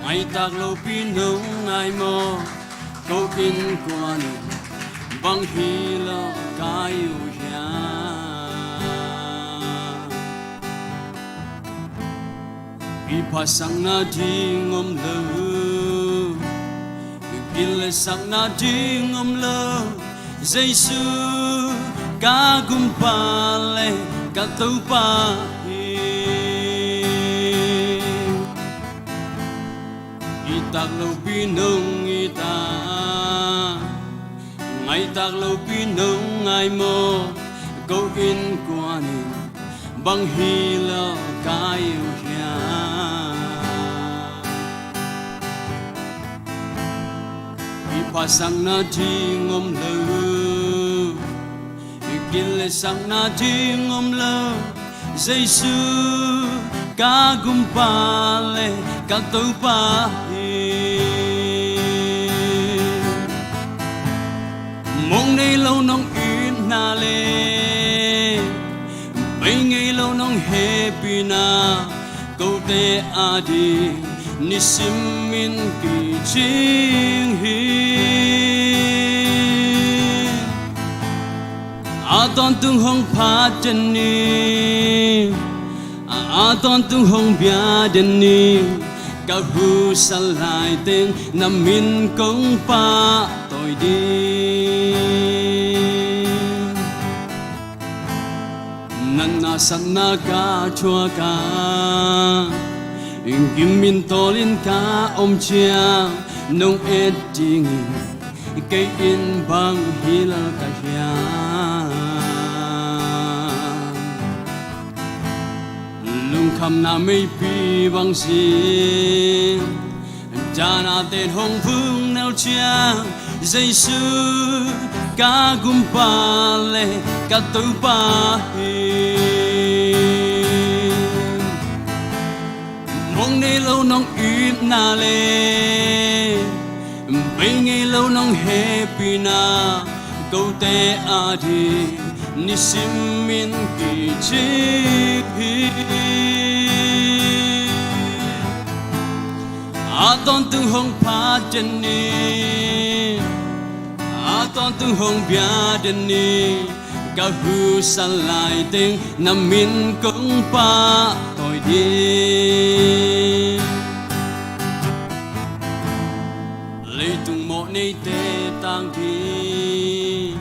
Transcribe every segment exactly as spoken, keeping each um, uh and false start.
Ngai tak lopi nong ngai maw? Ko innkuan in bang hi lo kai uh hiam? Pi phatsakna ding om lo, gilesakna ding om lo, Jesu ka gumpa le ka Topa hi. It tak lopi nong it a, ngai tak lopi nong ngai maw? Ko innkuan in bang hi lo kai uh hiam? Pi phatsakna ding om lo, gilesakna ding om lo, Jesu ka gumpa le ka Topa hi. Mong nei lo nong itna le, bei ngei lo nong hehpihna, kote ading nisim in kicing hi. A tawntung hong phat den ni, a, a tawntung hong bia den ni, ka husa laiteng na min kong pahtawi ding. Na nasatna ka thuak a, gim in tawl in ka om ciang, nong et dingin kei in bang hi lo ka hiam? Lungkhamna meipi bang zing, dana ten hong vung neu ciang, Jesu ka gumpa le ka Topa hi. Mong nei lo nong itna le, bei ngei lo nong hehpihna, kote ading nisim in kicing hi. A tawntung hong phat den ni, a tawntung hong bia den ni, ka husa laiteng na min kong pahtawi ding. Leitung mawh neite tang ding,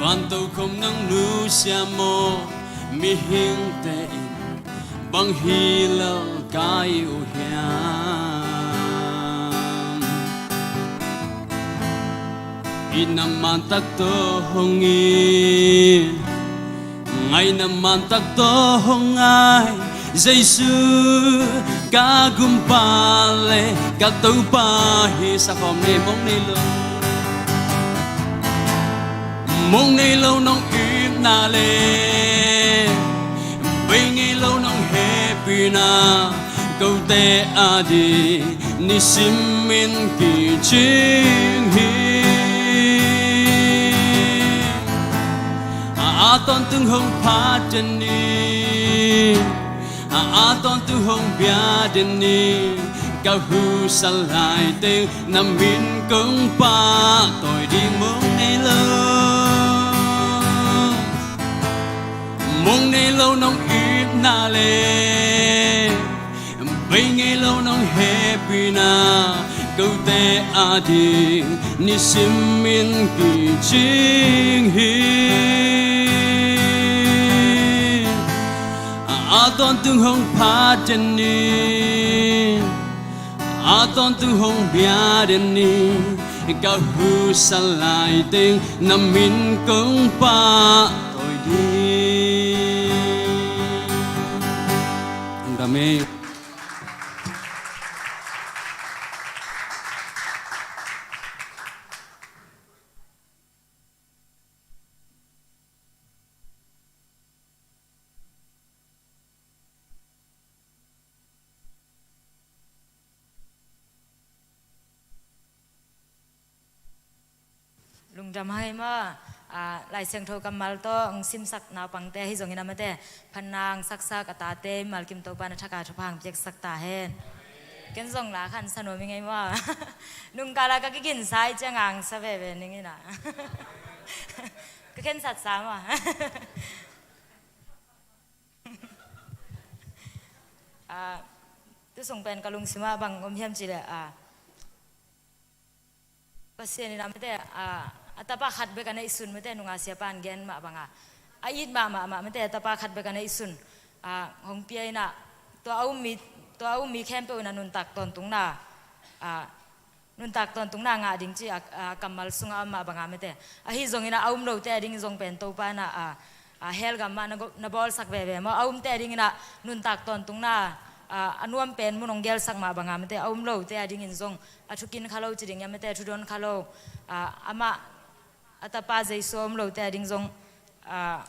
van tokhom nong nusia maw? Mihingte in bang hi lo kai uh hiam? Itna man tak tawh hong it, ngaihna man tak tawh hong ngai, Jesu ka gumpa le ka Topa hi. Sa khawm ni. Mong nei lo, mong nei lo nong itna le, bei ngei lo nong hehpihna, kote ading nisim in kicing hi. A, a tawntung hong phat den ni, a, a tawntung hong bia den ni, ka husa laiteng na min kong pahtawi ding. Mong nei lo, mong nei lo nong itna le, bei ngei lo nong hehpihna, kote ading nisim in kicing hi. A, a tawntung hong phat den ni, a tawntung hong bia den ni, ka husa laiteng na min kong pahtawi ding. Amen. Lungdam hang ei maw. Ah, Lai Siangtho kammal tawh hong simsak naupangte ahi zongin amaute phatna hong saksak a tate mimal kim Topa in a thak a thupha hong piaksak ta hen. Ken zong la khansa nuam ing ei maw. Nungkala ka kiginsa i ciang angsa veve ning ina. Ka khensatsa maw. Ah, tu sung pen ka lungsimah bang om hiam cih leh, ah, Pasian in a mate, a, a tapa khat bek a neihsun mate, nunga siapa in gen mah banga, a it mahmah mah mate, a tapa khat bek a neihsun, a, hong pia in a, tua a um mi, tua a um mi khempeuh in a nuntak tawntungna, a, nuntak tawntungna ngah ding ci a, a, kammal sungah a om mah banga mate. Ahi zongin a, a um lote a ding zong pen Topa in a, a, a, hell gam mah na go-, na bawlsak veve maw, a umte a dingin a nuntak tawntungna, a, a nuam pen mun hong gelsak mah banga mate, a um lote a dingin zong a thukin kha lo ci ding ia mate, a thudon kha lo, a, amah a tapa Jesu a um lote a ding zong, a,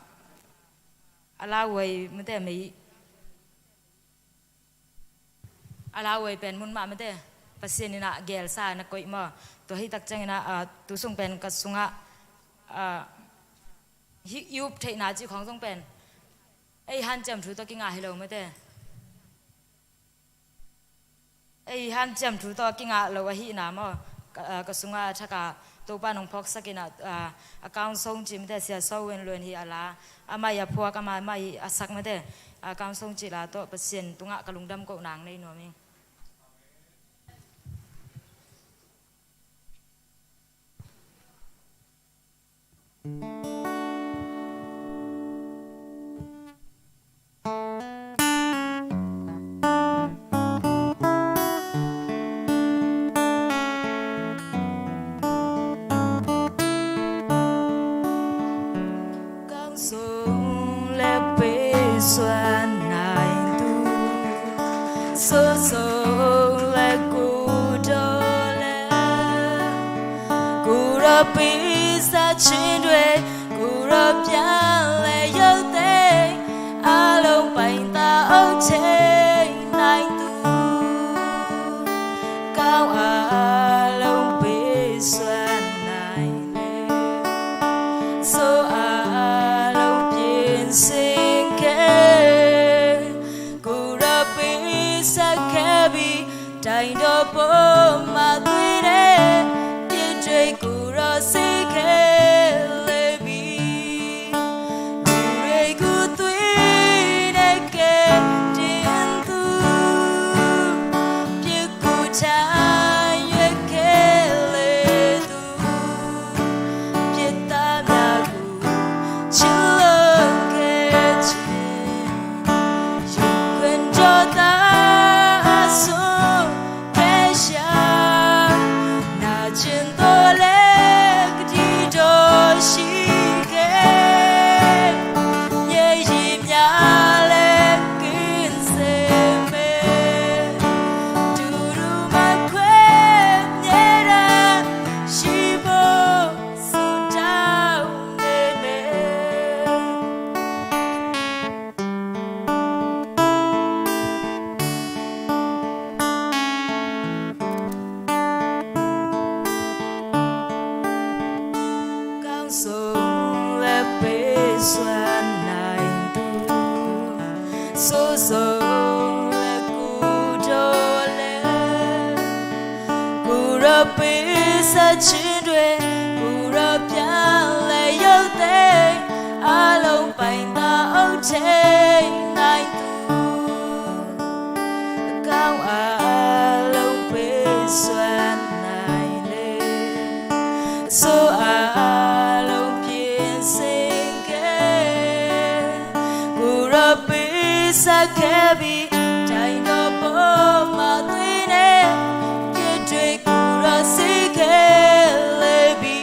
a lauhuai mate, mei a lauhuai pen mun mah mate, Pasian in a gelsa na koih maw. Tua hi tak ciangin a, a, tu sung pen ka sungah, a, hi, i up theihna cih khawng zong pen ei hanciam thu tawh kingah hi lo mate. Ei hanciam thu tawh kingah lo ahihna maw. Ka, a, ka sungah a thak a Topa nong phawksak in a, a, a Kaung Song cih mate, Sia So Win Lun hi a la, amah i a phuak, amah, amah i a sak mate, a Kaung Song cih la tawh Pasian tungah ka lungdam koh nang nei nuam ing. Kang song le pe suan nai tu, so so le ku do le, ku ra pi sa chin due, ku ra pian le yo te, a long pain ta o che nai tu, kau a long pe suan nai le, so a long pien sing ke, ku ra pi sa ke bi, tai do po ma tui ne, pie dre ku ra si ke le bi. Ku re ku tui ne ke din tu, pie ku tai yue ke le tu, pie ta mya ku chin long ke chin. Yu kuen jo ta a su ke sha, na chin to le di do shi ke, ye yi mya le kin se me, du du ma kuen ye da shi bo su dau ne me. Kang song le pe suan nai tu, so so le ku do le, ku ra pi sa chin due, ku ra pian le yo te, a long pain ta o che nai tu, kau a long pe suan nai le, so a long pien sing ke, ku ra pi sa ke bi, tai do po ma tui ne, pie dre ku ra si ke le bi.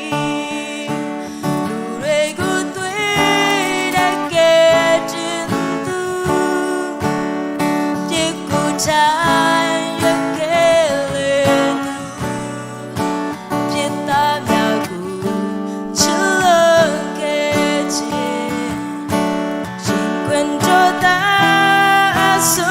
Ku re ku tui ne ke din tu, pie ku tai yue ke le tu, pie ta mya ku chin long ke chin. Yu kuen jo ta a su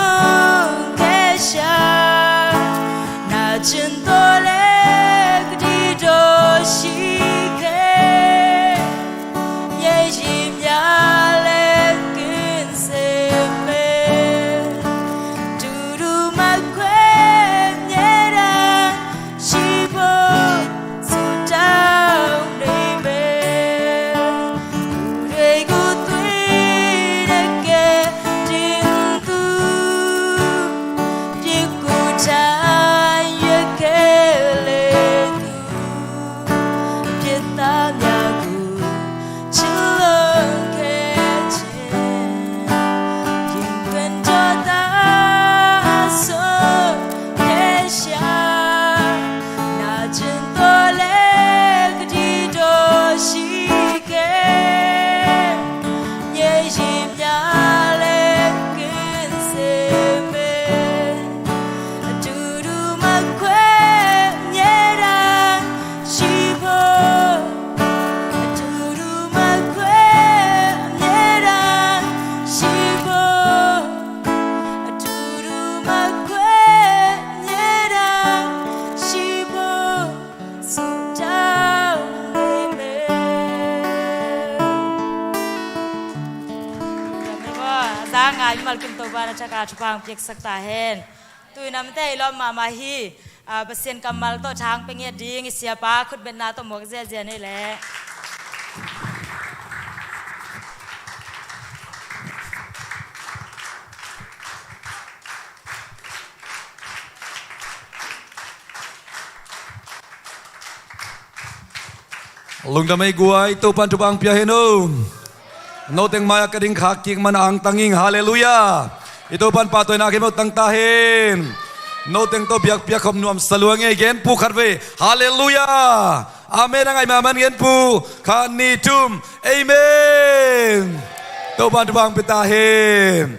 na thak a thupha hong piaksak ta hen. Tu-in a mite i lawm mahmah hi. Ah, Pasian kammal tawh thang pia ngiat ding i siapa khutbetna tawh muak ziahziah ni leh. Lungdam ei guai, Topa'n thupha hong pia hen o. Noteng mai-ah ka ding khak kik man a angtang ing. Halleluiah. I Topa'n pahtawina khempeuh tang ta hen. Noteng tawh biakpiak khop nuamsa lua ing ei, genpu khat vei. Halleluiah. Amen a ngaih mahmah in genpu. Khat, nih, thum. Amen. Topa'n thupha hong pia ta hen.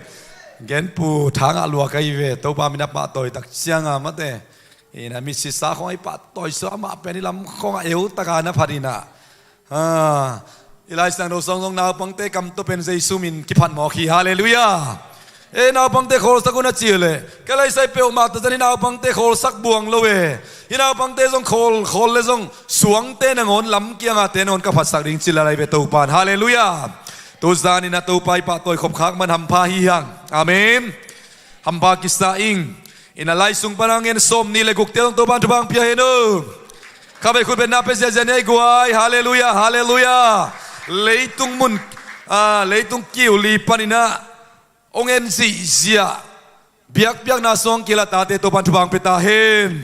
Genpu thangah lua ka hi ve. Topa min a pahtawi tak ciang a mate. Ina misisa khong a i pahtawi suah amah pen i lam khong a eu taka na phat ina. Ah, i Lai Siangtho sung zong naupangte kam tawh pen Jesu min kiphat mawk hi. Halleluiah. E, naupangte khawlsak un a ci leh, ka laisai peuhmah tawh zan i naupangte khawlsak buang lo e. I naupangte zong khawl, khawl le zong suangte nangawn lam kiangate nangawn ka phatsak ding ci la lai ve Topa'n. Halleluiah. Tu zan ina Topa i pahtawi khop khak man hampha hi hang. Amen. Hampha kisa ing. Ina Lai sung pan a ngen sawm nih le gukte zong Topa'n thupha hong pia hen o. Kha vei khutbetna pia ziahziah ni ei guai. Halleluiah, halleluiah. Leitung mun, ah, leitung kiu li pan ina hong en zihziah, biakpiakna sung kila tate Topa'n thupha hong pia ta hen.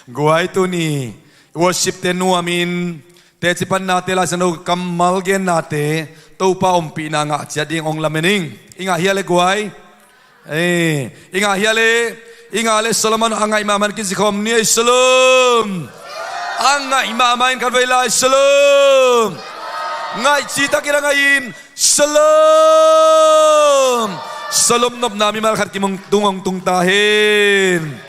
Guai, tuni worship te nuamin, teci pannate, Lai Siangtho kammal gennate, Topa ompihna ngah ciat ding hong lamen ing. I ngah hia le guai? Eh, i ngah hia le? I ngah le Solomon a ngaih mahmah in kici khawm ni ei, Shalom. A ngaih mahmah in khat vei lai, Shalom. Ngaih citakin a ngaih in, Shalom. Shalom nopna mimal khat kim hong tung, hong tung ta hen.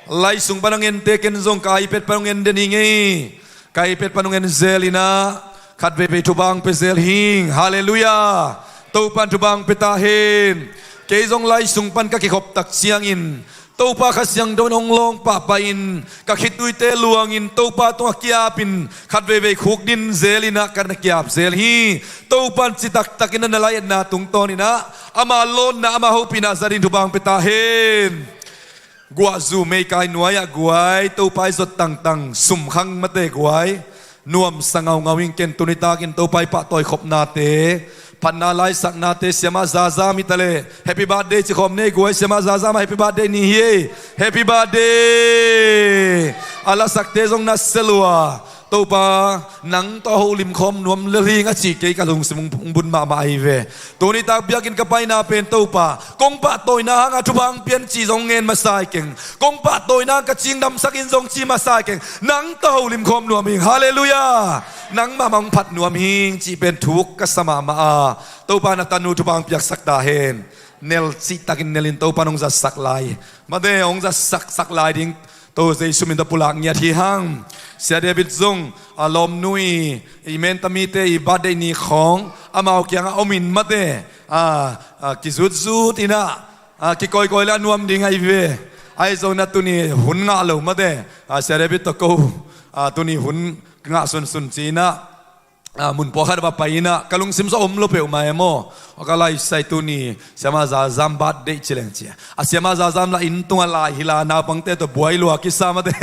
Lai sung pan a ngente ken zong ka iPad pan hong en den hi ing ei. Ka iPad pan hong en zel ina, khat veivei thupha hong pia zel hi ing. Halleluiah. Topa'n thupha hong pia ta hen. Kei zong Lai sung pan ka kikhop tak ciangin Topa Kha Siangtho in hong lawng pahpah in, ka khituite luangin Topa tungah kiapin, khat veivei khukdin zel ina ka na kiap zel hi. Topa'n citaktakin a na lai-etna tungtawn ina ama lawnna, ama hopihna za ding thupha hong pia ta hen. Guahzu meikai nuai-ah guai, Topa i zot tangtang sum khang mate guai. Nuamsa ngaungau ing. Ken tuni takin Topa i pahtawi khopnate, phatna laisaknate, Siamah Zazam hi ta leh happy birthday ci khawm ni ei guai. Siamah Zazam a happy birthday ni hi ei. Happy birthday. A lasakte zong na sia lua. Topa, nang tawh a holim khawm nuam lel hi ing a ci kei ka lungsim hong bun mahmah ahi ve. Tuni tak biakinn ka paina pen Topa, kong pahtawina hanga thupha hong pia in ci zong ngen masa hi keng. Kong pahtawina hang ka cingdamsak in zong ci masa hi keng. Nang tawh holim khawm nuam hi ing. Halleluiah. Nang mahmah hong phat nuam hi ing cih pen thuk ka sa mahmah a. Topa na tanu thupha hong piaksak ta hen. Nel cihtakin nel in Topa in hong zatsak lai. Mate hong zatsaksak lai ding. To Jesu min tawh pulak ngiat hi hang. Sia David zong a lawmnu i, i menta mite i birthday ni khawng amau kiangah om in mate, a, a, kizutzut ina, a, kikawikawi le a nuam ding ahi ve. Ahi zongin a tuni hun ngah lo mate, a, Sia David tawh ko, a, tuni hun ngah sunsun ci ina, a, mun pawlkhat va pai ina, ka lungsim sung a om lo peuhmah e maw. Ka laisai tuni Siamah Zazam birthday ci leng ci a, Siamah Zazam la inn tungah lai hila naupangte tawh buai lua kisa mate.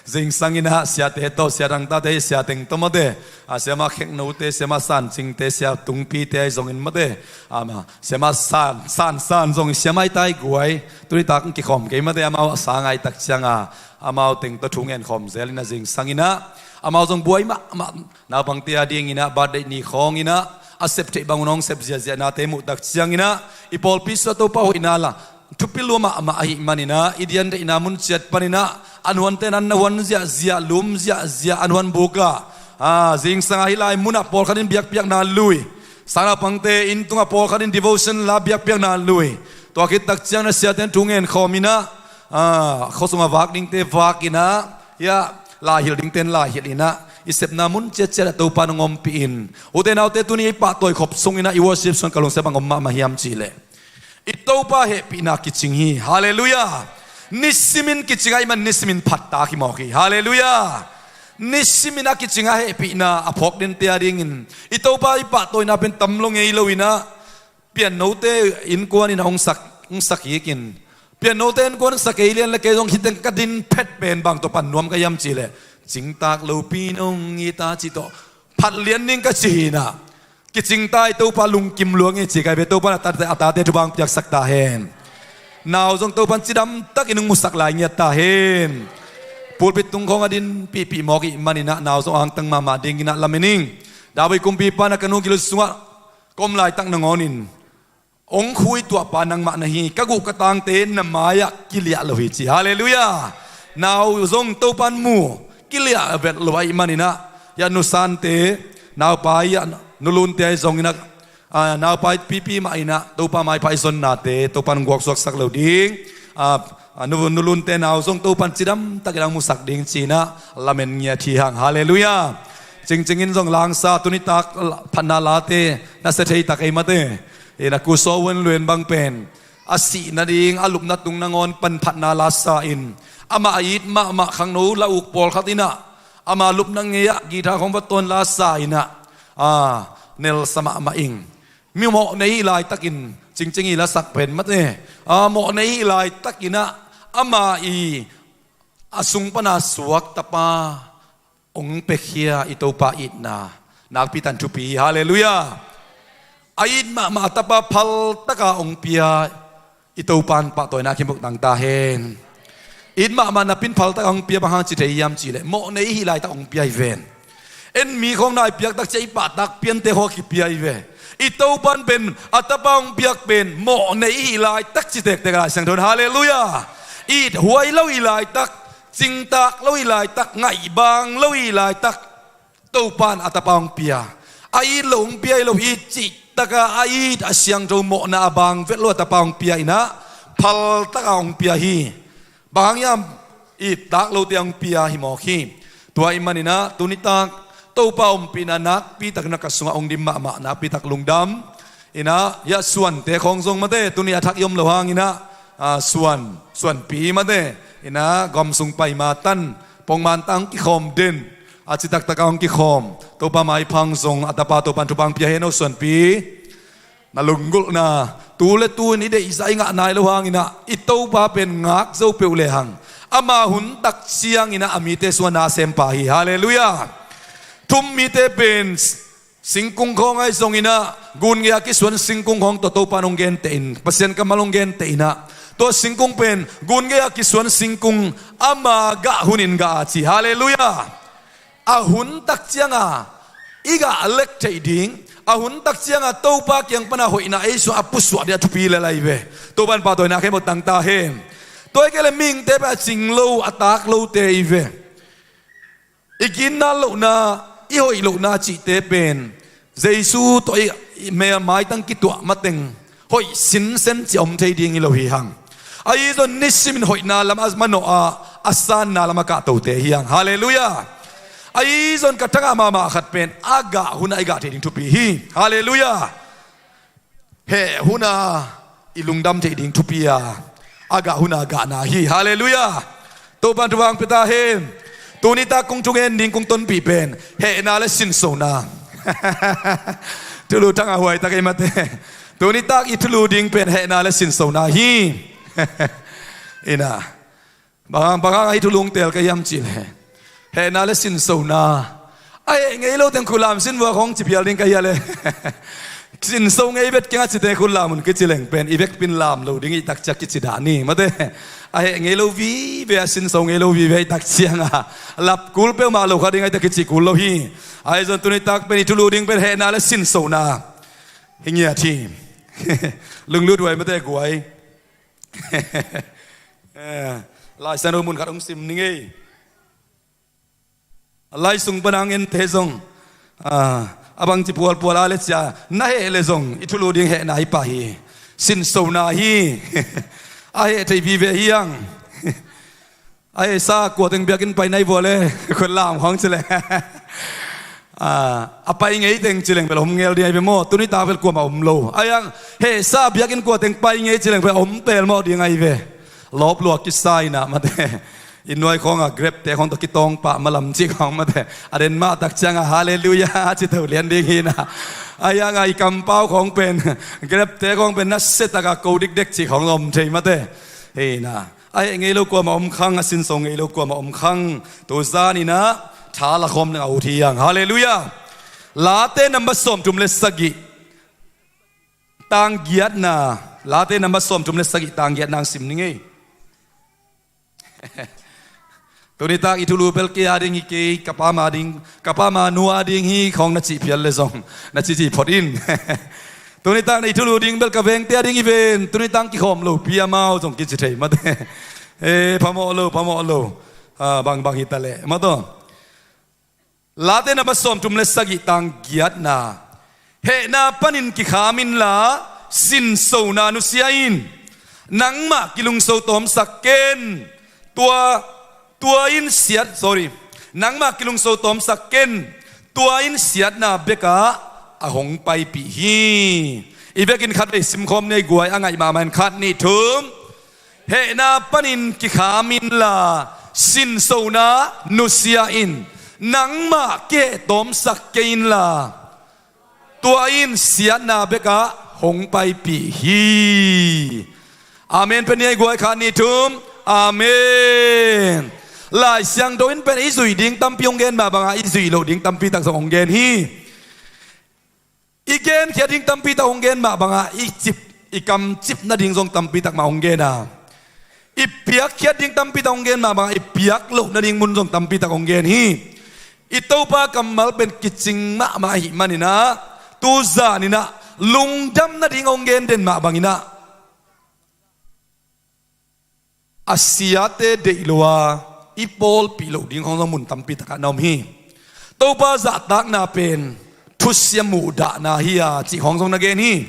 Zingsang ina siate tawh, Sia Dangtate, Sia Teng tawh mate, a, Siamah Kheknote, Siamah Sancingte, Sia Tungpite ahi zongin mate, a, ma, Siamah San, San, San zong Siamah i tai guai. Tuni tak kikhawm kei mate, amau a sang ai tak cianga amau teng tawh thu ngen khawm zel ina zingsang ina amau zong buai mahmah. Naupangte a dingin a birthday ni khawng ina a sep theih bangun hong sep ziahziahnate muh tak ciangin a, i pawlpi sungah Topa hoihna la thupi lua mahmah ahih manin a, i dian theihna mun ciat panin a, an huante in an na huan ziahziah, lum ziahziah an huan buk a, a, zingsang a hih lai munah pawlkhat in biakpiakna lui, sang naupangte inn tungah pawlkhat in devotion la biakpiakna lui. Tua khit tak ciangin a siate in thu ngen khawm ina, a, khuasung a vak dingte vak ina, ia, laihilh dingte in laihilh ina, i sepna mun ciatciat ah Topa in hong ompih in. Ute naute, tuni i pahtawi khop sung ina i worship sungah ka lungsim bang om mahmah hiam cih leh, i Topa hehpihna kicing hi. Halleluiah. Nisimin kicing ahih man nisimin phattak hi mawk hi. Halleluiah. Nisimin a kicing a hehpihna a phawk dingte a dingin i Topa i pahtawina pen tam lo ngei lo ina, Piannote innkuan in a hong sak, hong sak hikin, piannote innkuan sak kei lian le kei zong hiteng ka din phet pen bang tawh pan nuam ka hiam cih leh, cingtak lopi nong it a cih tawh phat lian ning ka ci hi inah, kicingta i Topa lungkim lua ngei ci kai ve. Topa in a tate, a tate thupha hong piaksak ta hen. Nau zong Topa in cidam takin hong musak lai ngiat ta hen. Pulpit tung khawng a din pihpih mawk i hih man inah nau zong a hangtang mahmah ding inah lamen ing. David kumpipa in a ka nu gil sungah ka om laitak nangawnin, hong khui tuahpa nangmah na hi, ka guh ka tangte na mai-ah kiliah lo hi ci. Halleluiah. Nau zong Topa in mu, kiliah vet lo ahih man inah, hiah Nu Sante, naupai, hiah Nu Lunte ahi zong inah, ah, naupai pipi mah inah Topa maipha i zonnate Topa in guak suaksak lo ding. Ah, ah, Nu, Nu Lunte nau zong Topa in cidam takin hong musak ding ci inah lamen ngiat hi hang. Halleluiah. Cingcing in zong langsa tuni tak phatna late na sia thei tak ei mate. Inah Ku Saw Wun Luen bang pen a sih nading a lupna tung nangawn pan phatna la sa in, amah a it mahmah khangno la uk pawlkhat inah, ama lupna ngei-ah guitar khawng va tawn la sa inah, ah, nelsa mahmah ing. Mi mawh nei i hih laitakin, Cingcing i lasak pen mate, ah, mawh nei i hih laitakin ah, ama i a sung pana suak tapa hong piakhia i Topa itna nakpi takin thupi hi. Halleluiah. A it mahmah a tapa phaltaka hong pia i Topa in pahtawina khempeuh tang ta hen. It mahmah napi in phaltaka hong pia, bang hang ci thei hiam cih leh mawh nei i hih laitak hong pia hi ven. En mi khawng na i piak tak ciang i pahtak piante khawng a kipia hi ve. I Topa in pen a tapa hong piak pen mawh nei i hih laitak ci tektek a, Lai Siangtho in. Halleluiah. It huai lo i hih laitak, cingtak lo i hih laitak, ngaihbang lo i hih laitak Topa in a tapa hong pia. A it loh hong pia hi lo hi, cih taka a it a siangtho, mawhna a bang vet lo a tapa hong pia inah, phaltaka hong pia hi. Bang hang hiam? It tak lote hong pia hi mawk hi. Tua ahih man inah tuni tak Topa ompihna nakpi takin a ka sungah hong dim mahmah, nakpi tak lungdam. Inah, hiah Suante khawng zong mate, tuni a thak i om lo hang inah, ah, Suan, Suanpi mate, inah gam sung paima tan, pongman tang kikhawm den, a citak taka hong kikhawm, Topa maipha zong a tapa Topa in thupha hong pia hen aw Suanpi. Na lunggulhna, tu le tu in i deihzah i ngah nai lo hang inah, i Topa pen ngak zo peuh lehang, ama hun tak ciang inah a mite sungah na a sempa hi. Halleluiah. Thum mite pen singkung khawng ahi zong inah, gun gei-a kisuan singkung khawng tawh Topa in hong genteh in, Pasian kammal hong genteh inah, tua singkung pen gun gei-a kisuan singkung, ama gah hunin gah a ci. Halleluiah. A hun tak cianga i gah lek theih ding, a hun tak cianga Topa kiang pana hoihna ei sungah a pusuah ding a thupi lel ahi ve. Topa in pahtawina khempeuh tang ta hen. Tua hi kei le mihingte pen a cing lo, a tak lote hi ve. I ginna lohna, i hoih lohna cihte pen Jesu tawh i, i mel maitang kituah mateng hoih sinsen ci a om thei ding hi lo hi hang. Ahi zong nisimin hoihna lam a manawh a, a sanna lam a kahtote hi hang. Halleluiah. Ahi zong ka thangah mahmah khat pen a gah hunah i gah thei ding thupi hi. Halleluiah. Heh huna i lungdam theih ding thupi a, a gah huna gahna hi. Halleluiah. Topa in thupha hong pia ta hen. Tuni tak kong thungen ding, kong tonpih pen hehna le sinsona. Thulu thangah huai tak ei mate. Tuni tak i thulu ding pen hehna le sinsona hi. Inah, bang hang, bang hang a hih thulu hong teel ka hiam cih leh, hehna le sinsona. A heh ngei lo teng khut lam sin vua khawng ci phial ding ka hia le. Sinso ngei vet keng a ci teng khut lam un kici leng pen i vekpi in lam lo ding i tak ciang kici dah ni mate. A heh ngei lo vive, a sinso ngei lo vive i tak cianga lap kul peuhmah lo kha ding a i tak kici kul lo hi. Ahi zong tuni tak pen i thulu ding pen hehna le sinsona hi ngiat hi. Lunglut huai mate guai. Eh, Lai Siangtho mun khat hong sim ning ei. A lai sung pana hong ente zong, ah, a bangci pualpual a le cia na heh le zong i thulu ding hehna hi pah hi. Sinsona hi. A heh thei vive hi hang. A hehsa kua teng biakinn pai na hi vua le, khut lam khawng ci le. Ah, a pai ngei teng ci leng bel om ngel ding ahi ve maw, tuni tak bel kuamah om lo. Ahi hang, hehsa biakinn kua teng pai ngei ci leng bel om pelmawh ding ahi ve. Lawp luak kisa inah mate. I nuai khawngah grepte khawng tawh kitawng pah malam cih khawng mate. A den mah tak ciangah halleluiah ci to lian ding hi inah. Ahi hanga i kampau khawng pen, Grabte khawng pen nasia taka ko dikdek cih khawng om thei mate. Hei na, a heh ngei lo kuamah om khang, a sinso ngei lo kuamah om khang. Tu zaninah tha la khawm ding a ut hi hang. Halleluiah. Late number sawmthum le sagih, tang giatna. Late number sawmthum le sagih, tang giatna ang sim ni ngei. Tunitak i thulu bel kei a ding hi, kei ka pa ma ding, ka pa ma nu a ding hi khawng na cih phial le zong, na cici phot in. Tunitak na i thulu ding bel ka vengte a ding hi ven, tunitak kikhawm lopi amau zong kici thei mate. Eh, phamawh lo, phamawh lo. Ah, bangbang hi ta leh mataw. Late number sawmthum le sagih, tang giatna. Hehna panin kikham inla, sinsona nusia in. Nangmah kilungso tawmsak ken. Tua, tua in siat, sorry. Nangmah kilungso tawmsak ken. Tua in siatna bekah a hong paipih hi. I vekin khatvei simkhawm ni ei guai, a ngaih mahmah in, khat, nih, thum. Hehna panin kikham inla, sinsona nusia in. Nangmah kiheh tawmsak kei inla, tua in siatna bekah hong paipih hi. Amen pen ni ei guai, khat, nih, thum. Amen. Lai Siangtho in pen i zuih ding tampi hong gen mah bangah i zuih loh ding tampi tak zong hong gen hi. I genkhiat ding tampi tak hong gen mah bangah i cip, i kamcip nading zong tampi tak mah hong gen a, i piakkhiat ding tampi tak hong gen mah bangah i piak loh nading mun zong tampi tak hong gen hi. I Topa kammal pen kicing mahmah ahih maninah, tu zaninah lungdam nading hong gen den mah banginah, a siate deih lo a, i pawlpih loh ding hong zong mun tampi takah na om hi. Topa zahtakna pen thusia muhdahna hi a, cih hong zong na gen hi.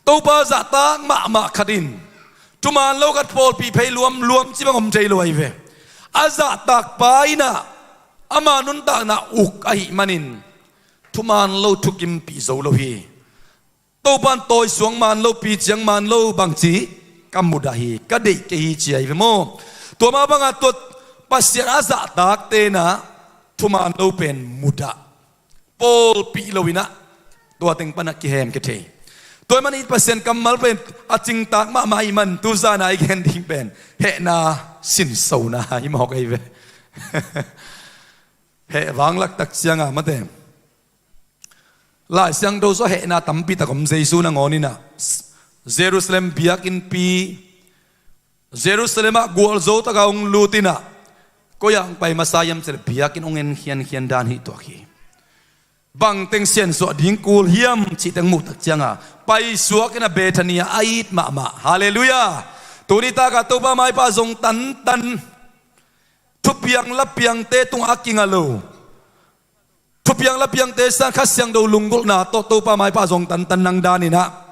Topa zahtak mahmah khat in thuman lo khat pawlpih phei luamluam ci bang om thei lo ahi ve. A zahtak pa innah ama nuntakna uk ahih manin thuman lo thukimpih zo lo hi. Topan tawi suang man lo, pi ciang man lo bangci ka mudah hi, ka deih kei hi ci ahi ve maw? Tua mah bangah tua Pasian a zahtak tenah thuman lo pen mudah, pawlpih loinah tua teng panah kihem kei thei. Tua ahih manin Pasian kammal pen a cingtak mahmah ahih man tu zana i gen ding pen hehna, sinsona hi mawk ahi ve. Heh vanglak tak cianga mate. Lai Siangtho sua hehna tampi tak om. Jesu nangawn innah Jerusalem biakinnpi, Jerusalem ah gualzo taka hong lut innah, koi ah hong pai masa hiam cileh biakinn hong en khiankhian dan hih tuak hi. Bangteng siansuah ding kul hiam cihteng muh tak cianga paisuak innah Bethania a it mahmah. Halleluiah. Tuni takah Topa maipah zong tantan, thupiang lapiangte tungah a kinga lo, thupiang lapiangte sang Kha Siangtho lunggulhna tawh Topa maipah zong tantan nang daninah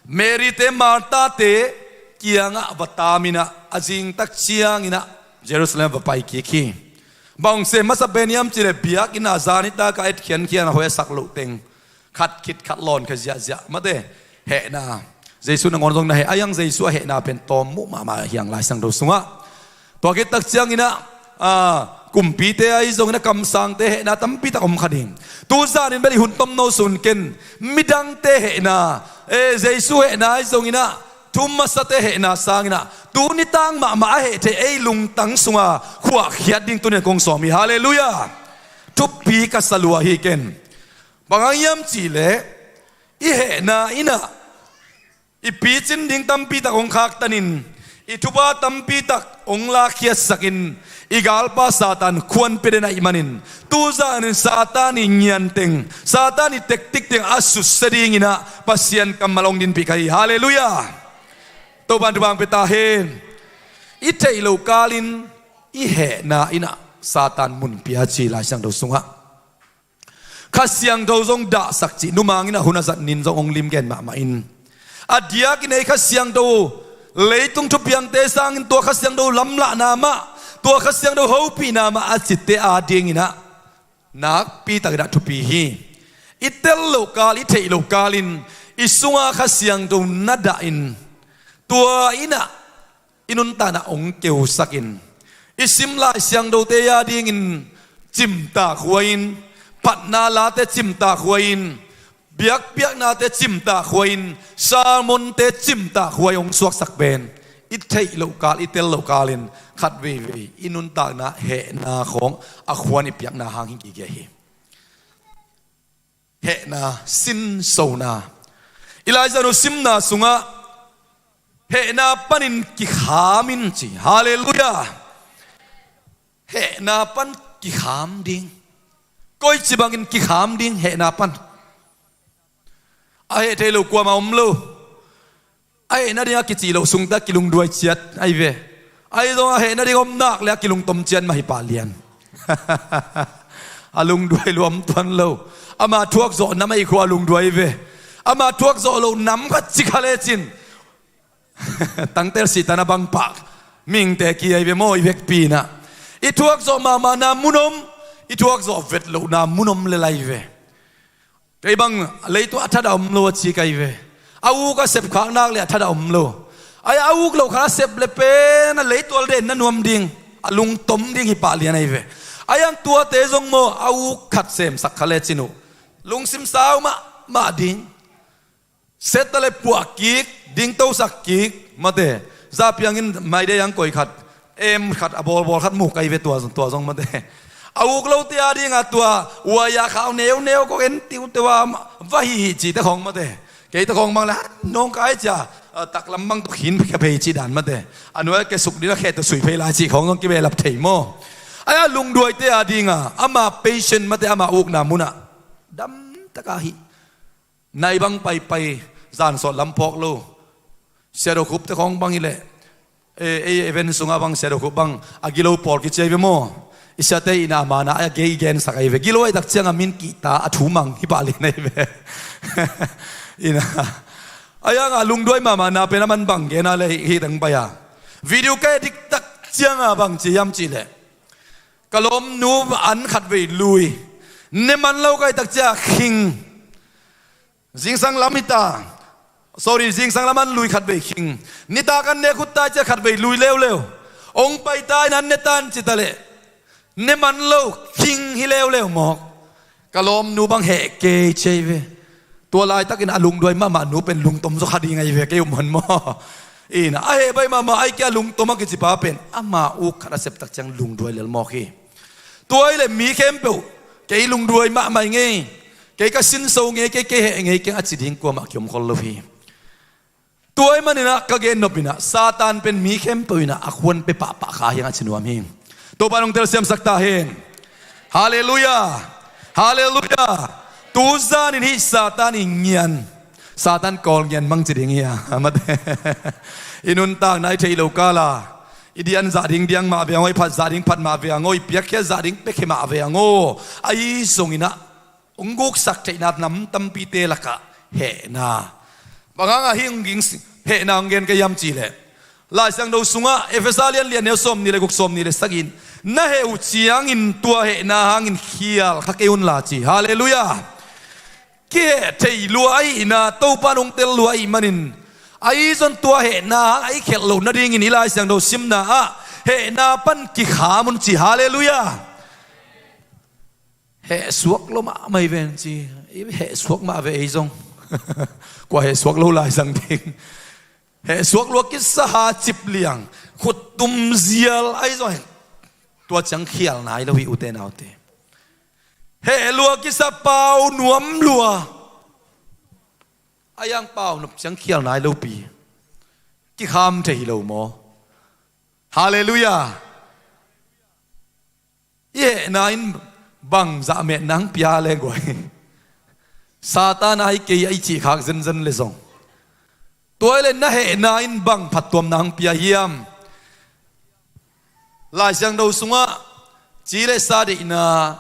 Mary-te Martha-te kiangah va taaminah a zingtak cianginah Jerusalem va pai kik hi. Bang hong sem masa pen hiam cileh biakinn ah zanitakah etkhiankhian a hoih a sak loh teng khat khit khat lawn kha ziahziah mate. Hehna, Jesu nangawn zong na heh. A hiang Jesu a hehna pen tawm muh mahmah hiang Lai Siangtho sungah. Tua khit tak cianginah, ah, kumpite ahi zonginah kamsangte hehna tampi tak om kha ding. Tu zanin bel i hun tomno sun ken midangte hehna, eh, Jesu hehna ahi zonginah thu masate hehna sanginah tuni tang mahmah a heh thei ei lungtang sunga khuahkhiat ding tunian kong sawm hi. Halleluiah. Thupi ka sa lua hi ken. Bang hang hiam cihleh i hehna innah i picin ding tampi tak hong khaktanin, i thupha tampi tak hong lakkhiatsakin, i galpa Satan khuanpia den ahih manin, tu zanin Satan i ngianteng, Satan i tektik teng a sutsia dinginah Pasian kammal hong dinpih kha hi. Halleluiah. Topan thupha hong pia ta hen. I theih loh kalin i hehna innah Satan mun pia ci Lai Siangtho sungah. Kha Siangtho zong dahsak cih numang innah hun a zat nin zong hong lim gen mahmah in, a diakin ei Kha Siangtho, leitung thupiangte sangin tua Kha Siangtho lamlahna mah, tua Kha Siangtho hopihna mah a cite adinginah nakpi takinah thupi hi. I tel loh kal, i theih loh kalin i sunga Kha Siangtho na dahin, tua innah i nuntakna hong keusakin, i sim Lai Siangthote a dingin cimtak huai-in, phatna late cimtak huai-in, biakpiaknate cimtah khua in, sermonte cimtah khua in hong suaksak pen i theih loh kal, i tel loh kal in khat veivei i nuntakna hehna khawng a khuan i piakna hang hi gige hi. Hehna, sinsona. I Lai Siangtho simna sungah hehna panin kikham in ci. Halleluiah. Hehna pan kikham ding. Koici bangin kikham ding hehna pan? A heh thei lo kuamah om lo. A heh nading a kici loh sungte a kilungduai ciat ahi ve. Ahi zong a heh nading om nak le a kilungtom ciat mah hi pah lian. A lungduai luam tuan lo. Ama thuak zawh nam ahi khua a lungduai ve. Ama thuak zawh loh nam khat ci kha lecin tangtel sihtan a bang pah mihingte ki ahi ve maw, i vekpi in ah. I thuak zawh mahmahna mun om, i thuak zawh vet lohna mun om le lai ve. Kei bang leitual a thadah om lo a ci ka hi ve. A uk a sep khak nak le a thadah om lo. Ai a uk lo khat a sep le pen a leitual den na nuam ding, a lungtom ding hi pah lian ahi ve. Ai ang tuate zong maw a uk khat semsak kha lecin uh lungsim sau mahmah ding. Set ta le puah kik, dingtosak kik mate. Za piangin maide ang koi khat, em khat a bawlbawl khat muk ka hi ve tua zong, tua zong mate. A uk lote a dingah tua uaia khau neuneu kok en tiuteu a va hihih cihte khawng mate. Keite khawng bang le nawngkai cia, a, taklam bang tawh khin phei cih dan mate. A nuai a kesuk ding a khe tawh sui phei lai cih khawng zong kibelap thei maw? Ai a lungduaite a dingah ama patient mate, ama ukna munah damtaka hih. Nai bang paipai, zan sawt lam phawk lo. Siadokhupte khawng bang hileh, e, ei event sungah bang Siadokhup bang a gilo pawl kiciai ve maw? I siate ina mana a gei gensak ahi ve. Gilo ahi tak ciangah min kihta a thu mang hi pah lian ahi ve. Ina. A yangah lungduai mahmahna pen a man bang gena le hih tang pai a. Video ka edit tak ciangah bang ci hiam cihleh, ka lawmnu an khatvei lui. Ne man lo ka hi tak ciah khing. Zingsang lam hi ta. Sorry, zingsang lam an lui khatvei khing. Nitak an ne khut ta ciah khatvei lui leuleu. Ong pai ta in an ne tan ci ta leh, ne man lo khing hi leuleu mawk. Ka lawmnu bang heh kei cei ve. Tua laitakin a lungduai mahmah nu pen lungtom zaw kha ding ahi ve, kei um hon maw? Ina a heh bai mahmah ai kia lungtom a kicipa pen ama uk khat a septak ciang lungduai lel mawk hi. Tua ahi le mi khempeuh, kei lungduai mahmah i ngei, kei ka sinso ngei, kei kei heh ngei keng a ci ding kuamah kiom khol lo hi. Tua ahi maninah ka gen nopinah Satan pen mi khempeuh inah a khuan pe pahpah kha hiang a ci nuam hi. Topa nong telsiamsak ta hen. Halleluiah. Halleluiah. Tuzanin hih Satan i ngian, Satan kawl ngian mang ci ding hi a, amate. I nuntakna i theih lo kala i dian zah ding diang mah ve ang aw, i phat zah ding phat mah ve ang aw, i piakkhiat zah ding piakkhe mah ve ang aw. Ahi zonginah hong guksak theihna nam tampite lakah hehna. Bang hangah hih hong ging si-, hehna hong gen ka hiam cihleh, Lai Siangtho sungah Efesa lian lian neu sawm nih le guk, sawm nih le sagih in, na heh uh ciangin tua hehna hangin khial kha kei unla ci. Halleluiah. Kiheh thei lua ahihna Topa in hong tel lua ahih manin, ahi zon tua hehna hang ahi khelh loh nadingin i Lai Siangtho simna ah hehna pan kikham un ci. Halleluiah. Heh suak lo mahmah hi ven ci. I heh suak mah ve ei zong. Kua heh suak lo lai zang ding. Heh suak lua kisa ha cip liang, khuttum zial ahi zong. Tua ciang khial nai lo hi ute naute. Heh lua kisa pau nuam lua. A yang pau nop ciang khial nai lo pi. Kikham thei hi lo maw? Halleluiah. I hehna in bang zahmetna hong pia le guai? Satan ahi kei ahi cih khak zenzen le zong. Tua ile na hehna in bang phattuamna hong pia hiam? Lai Siangtho sungah ci le sa deihna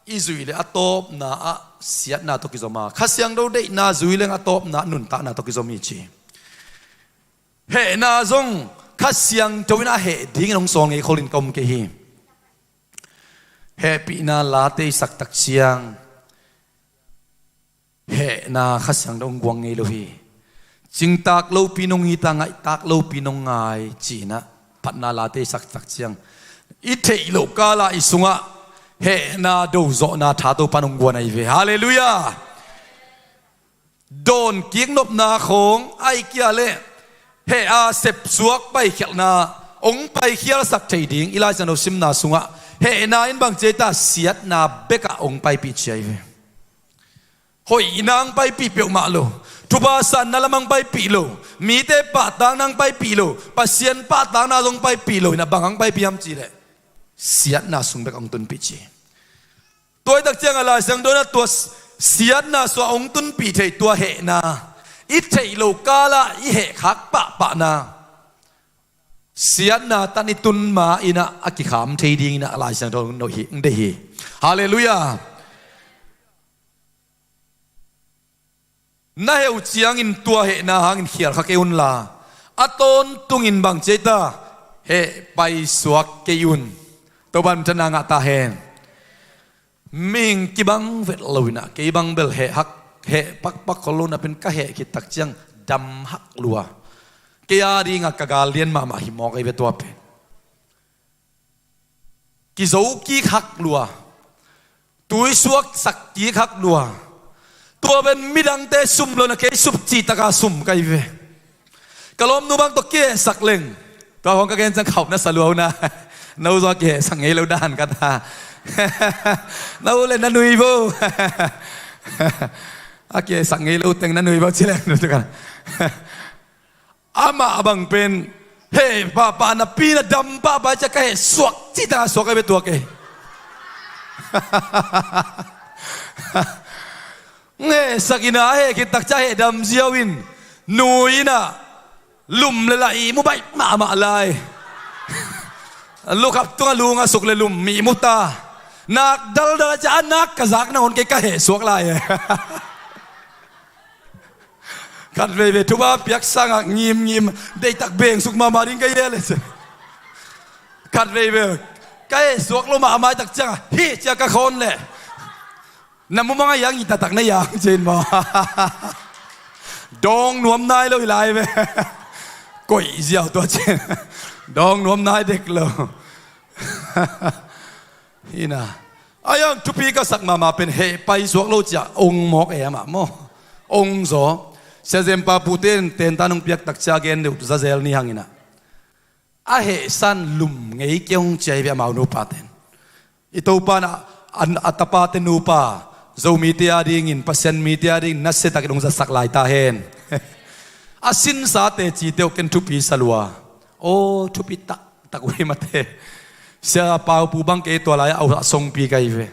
i zuih le a tawpna ah siatna tawh kizom a, Kha Siangtho deihna zui leng a tawpna ah nuntakna tawh kizom hi ci. Hehna zong Kha Siangtho in a heh dingin hong sawl ngei kholin ka om kei hi. Hehpihna late i sak tak ciang hehna Kha Siangtho hong guang ngei lo hi. Cingtak lopi nong it a, ngaihtak lopi nong ngai cinah phatna late i sak tak ciang i theih loh kala i sungah hehna dozawhna tha Topa in hong guan ahi ve. Halleluiah. Dawn kik nopna khawng, ahih kei leh heh a sepsuak paikhialhna hong paikhialsak thei ding. I Lai Siangtho simna sungah hehna in bang ci ei ta, siatna bekah hong paipih ci ei ve. Hoihna hong paipih peuhmah lo. Thupha sanna lamah hong paipih lo. Mite pahtakna hong paipih lo. Pasian pahtakna zong hong paipih lo. Inah bang hong paipih hiam cih leh siatna sung bekah hong tunpih ci. Tua hi tak ciangah Lai Siangtho in ah tua siatna sungah hong tunpih thei tua hehna, i theih loh kalah i heh khak pahpahna, siatna tan i tun ma-in ah a kikham thei dingin ah Lai Siangtho in hong deih hi. Halleluiah. Na heh uh ciangin tua hehna hangin khial kha kei unla, a tawntungin bang ci ei ta, heh paisuak kei un. Topa in thupha ngah ta hen. Mihing kibang vet lo inah, kei bang bel heh hak, heh pakpak khol lo napi-in ka heh khit tak ciang dam hak lua. Kei a dingah ka gal lian mahmah hi mawk ei ve tua pen. Kizo kik hak lua. Tui suaksak kik hak lua. Tua pen midangte sum lo inah kei sum cih taka sum ka hi ve. Ka lawmnu bang tawh kihehsak leng, tua khawng ka gen ciang khauh na sa lua uh na. No zong a kihehsak ngei lo dan ka ta. No le na nui vo. A kihehsak ngei lo teng na nui vo ci leng. Amah bang pen heh pahpah napi-in ah dam pahpah ciang ka heh suak cih taka suak a bia tuak ei. Hehsak inah a heh khit tak ciang heh dam ziau in, nui inah lum le lah ihmu baih mahmah lai. Lukhap tungah lung a suk le lum ihmu ta. Nak daldal a ciang a nak ka zak nangawn kei ka heh suak lai e. Khat veivei thupha piak sangah ngimngim, deihtak bengsuk mahmah ding ka hi e le ci. Khat veivei ka heh suak lo mahmah tak ciangah hih ciang ka khawn leh, na mumang a hiang i taktak na hiang ci-in maw? Dawng nuam nai lo hi lai ve. Koih ziau tua ci-in. Dawng nuam nai dek lo. Hi na. A hiang thupi ka sak mahmah pen heh paisuak lo ciang ong mawk e amah maw? Ong zaw. Sia Zem Pa Pu ten tentan hong piak tak ciang gen deuh zazel ni hang inah, a heh san lum ngei kei ung ci ei ve amau nupa ten. I Topa in a, a, a tapate nupa, Zomite a dingin, Pasian mite a dingin nasia takin hong zatsak lai ta hen. A sinsa teci teuh ken thupi sa lua. Aw, thupi taktak uh hi mate. Sia Pau Pu bang kei tua lai-ah a songpi ka hi ve.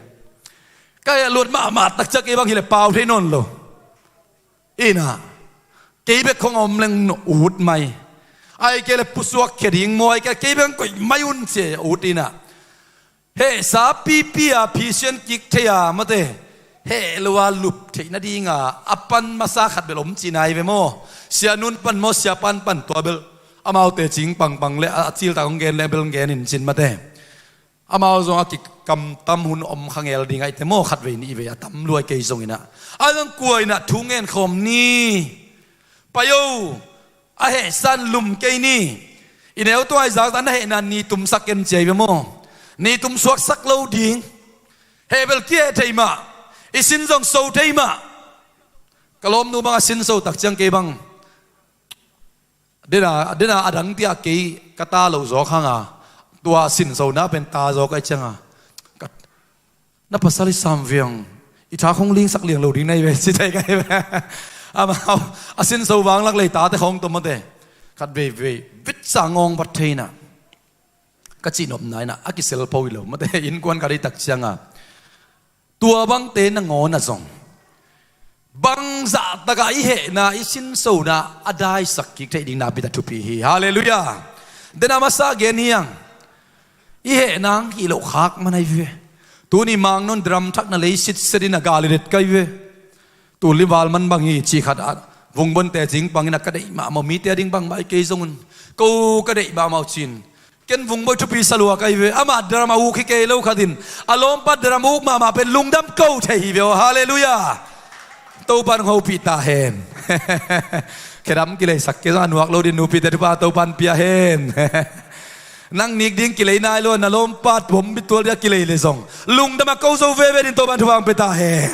Ka heh luat mahmah tak ciang kei bang hi leh pau thei nawn lo. Inah kei bek khong a om leng ut mai. Ahih kei leh pusuak khia ding maw, ahih kei leh kei bek koih mai un ci-a ut inah. Hehsa pipi a phisian kik thei a mate, heh lo a lup theih nadinga a pan masa khat bel om cihna hi ve maw? Sia Nun pan maw, Sia Pan pan tua bel amaute cing pangpang le a ciltak hong gen le bel hong gen in cin mate. Amau zong a kikamtam hun om kha ngel ding ahih teh maw, khatvei nihvei a tam lua hi kei zong inah. A zong kua inah thu ngen khawm ni. Pai o, a heh san lum kei ni. I neu tua i zakzak na hehna ni tumsak ken ci ei ve maw? Ni tumsuaksak lo ding. Heh bel kiheh thei mah. I sin zong so thei mah. Ka lawmnu bang a sin so tak ciang kei bang dena, dena a dang tiah kei ka ta loh zawk hanga, tua sin so na pen ta zawk ahih cianga, ka, na pasal i sam viang, i tha khong lingsak liang lo ding na hi ve ci thei ka hi ve. Amau a sin so vanglak lei tate khong tawh mate, khat veivei vitsa ngawng vat thei inah, ka cihnopna inah a kisel pho hi lo mate, innkuan ka deih tak cianga. Tua bangte nangawn ah zong bangzah takah i hehna, i sinsona a daisak kik theih ding nakpi tak thupi hi. Halleluiah. Dena masa gen hi hang. I hehna hang hih loh khak man ahi ve. Tuni mangnon drum thakna lei sitset in a gal i det ka hi ve. Tul i val man bang hi cih khat ah, vungbon tecing pangin a ka deih mahmah mite a ding bangmah hi kei zong un, ko ka deih mahmah uh cin. Ken vungboi thupi sa lua ka hi ve. Amah drum a uk hi kei lo khat in, a lawmpa drum uk mahmah pen lungdam ko thei hi ve aw. Halleluiah. Topa in hong hopih ta hen. Khedam kileisak kei zong a nuak lo din nupite thupha Topa in pia hen. Nang nik ding kilei nai lo, na lawmpa bom bitual dia kilei le zong lungdam a ko zo veve ding Topan thupha hong pia ta hen.